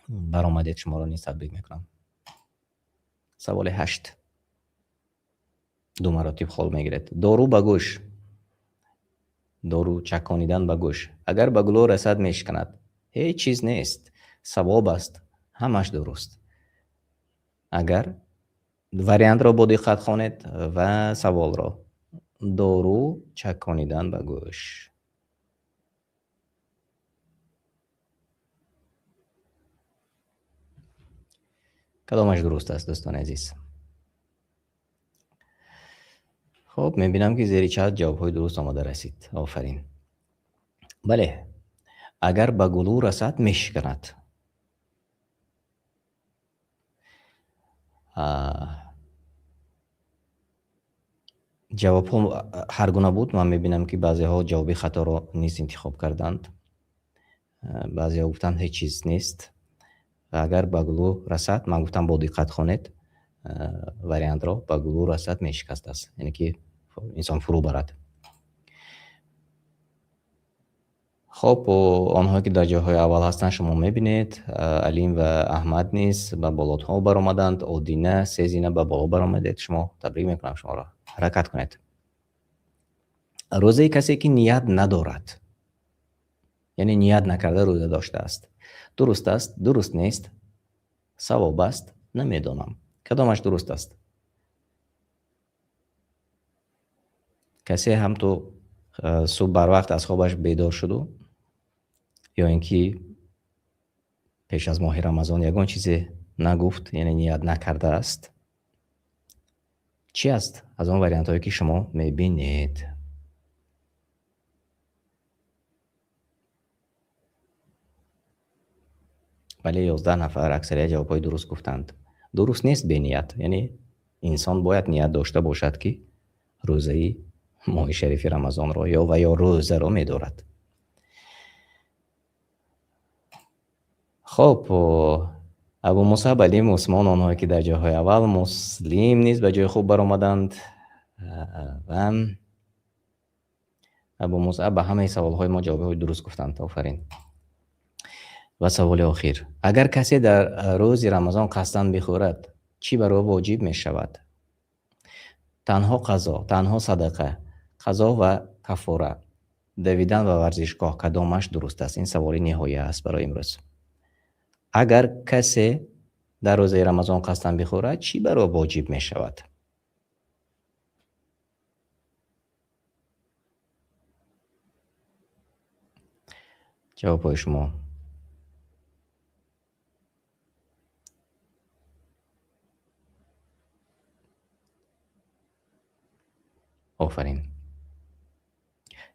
[SPEAKER 1] баромадед, шуморо низ табрик мекунам. Саволи 8. Ду маротиб хол мегиред. Дору ба гӯш. Дору чаконидан ба гӯш. Агар ба гулӯ расад, мешиканад. Ҳеҷ чиз нест. Савоб аст. Ҳамаш дуруст. Агар вариантро бо диққат хонед ва саволро. Дору чаконидан ба гӯш. Кадомаш дуруст аст, дӯстони азиз? Хуб, мебинам ки зери чат ҷавобҳои дуруст омада расид. Офарин. Бале, агар ба гулӯ расад, мешиканад. Ҷавобҳо ҳар гуна буд. Ман мебинам ки баъзеҳо ҷавоби хаторо низ интихоб карданд. Баъзеҳо гуфтанд ҳеҷ чиз нест. Ва агар ба гулӯ расад, ман гуфтам бо диққат хонед вариантро, ба гулӯ расад мешикаст аст, яъне ки инсон фурӯ барад. Хоб, онҳое ки дар ҷойҳои аввал ҳастанд, шумо мебинед, Алим ва Аҳмад низ ба болотҳо баромаданд. Одина се зина ба боло баромадед. Шумо табрик мекунам шуморо. Ҳаракат кунед. Рӯзаи касе ки ният надорад, яъне ният накарда рӯза доштааст. Дуруст аст, дуруст нест, савоб аст, намедонам. Кадомаш дуруст аст? Касе ҳам ту субҳ барвақт аз хобаш бедор шуду ё ин ки пеш аз моҳи Рамазон ягон чизе нагуфт, яъне ният накардааст. Чӣ аст аз он вариантҳое ки шумо мебинед? Бале, 11 нафар аксарият ҷавобҳои дуруст гуфтанд. Дуруст нест беният, яъне инсон бояд ният дошта бошад, ки рӯзаи моҳи шарифи Рамазонро ё ва ё рӯзаро медорад. Хоб, Абу Мусаб, Алим, Усмон, онҳое ки дар ҷойҳои аввал, Муслим низ ба ҷои хуб баромаданд ва Абу Мусаб ба ҳамаи саволҳои мо ҷавобҳои дуруст гуфтанд. Офарин. Ва саволи охир. Агар касе дар рӯзи Рамазон қасдан бихӯрад, чӣ бар ӯ воҷиб мешавад? Танҳо қазо, танҳо садақа, қазо ва каффора, давидан ва варзишгоҳ, кадомаш дуруст аст? Ин саволи ниҳоя аст барои имрӯз. Агар касе дар рӯзаи Рамазон қасдан бихӯрад, чӣ бар ӯ воҷиб мешавад? Ҷавобҳои шумо. Офарин.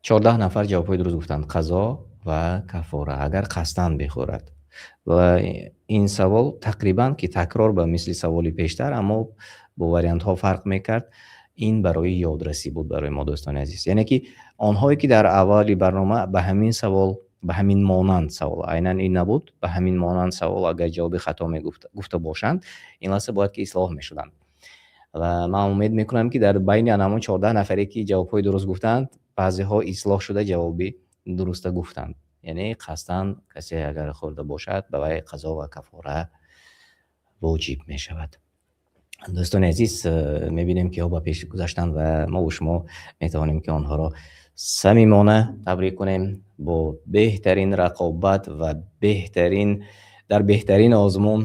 [SPEAKER 1] 14 нафар ҷавобҳои дуруст гуфтанд. Қазо ва каффора, агар қасдан бихӯрад. Ва ин савол тақрибан ки такрор ба мисли саволи пештар, аммо бо вариантҳо фарқ мекард. Ин барои ёдрасӣ буд барои мо, дӯстони азиз. Яъне ки онҳое ки дар аввали барнома ба ҳамин савол, ба ҳамин монанд савол, айнан ин набуд, ба ҳамин монанд савол агар ҷавоби хато гуфта бошанд, ин лаҳза бояд ки ислоҳ мешуданд. Ва ман умед мекунам ки дар байни ҳамон 14 нафаре ки ҷавобҳои дуруст гуфтанд, баъзеҳо ислоҳ шуда ҷавоби дуруста гуфтанд. Яъне қасдан касе агар хӯрда бошад, ба вай қазо ва каффора воҷиб мешавад. Дӯстони азиз, мебинем ки ҳо ба пеш гузаштанд ва мо ва шумо метавонем ки онҳоро самимона табрик кунем бо беҳтарин рақобат ва дар беҳтарин озмун,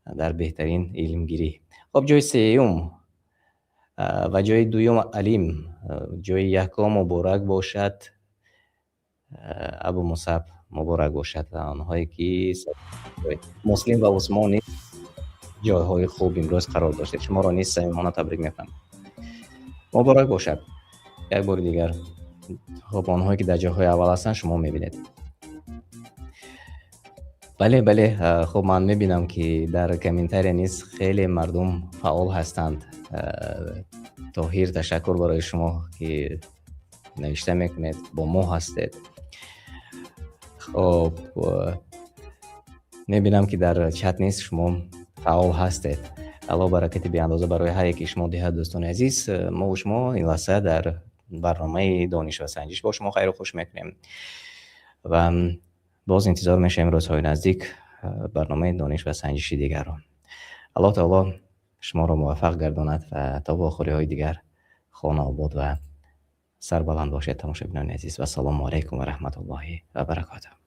[SPEAKER 1] дар беҳтарин илмгирӣ. Хоб, ҷои сеюм ва ҷои дуюм Алим, ҷои якум муборак бошад Абу Мусаб, муборак бошад ва онҳое ки Муслим ва Усмон низ ҷойҳои хуб имрӯз қарор доштед. Шуморо низ самимона табрик мекунам. Муборак бошад. Як бори дигар. Хоб, онҳое ки дар ҷойҳои аввал ҳастанд, шумо мебинед. Бале, бале, хуб, ман мебинам ки дар комментария низ хеле мардум фаъол ҳастанд. Тоҳир, ташаккур барои шумо ки навишта мекунед, бо мо ҳастед. Хоб, мебинам ки дар чат низ шумо фаъол ҳастед. Аллоҳ баракати беандоза барои ҳар яки шумо диҳад, дӯстони азиз. Мо шумо ин лаҳза дар барномаи дониш ва санҷиш бо шумо хайру хуш мекунем ва боз интизор мешавем рӯзҳои наздик барномаи дониш ва санҷиши дигарро. Аллоҳ таоло шуморо муваффақ гардонад ва то вохӯриҳои дигар хонаобод ва сарбаланд бошед, тамошобинони азиз. Вассалому алайкум ва раҳматуллоҳи ва баракотуҳ.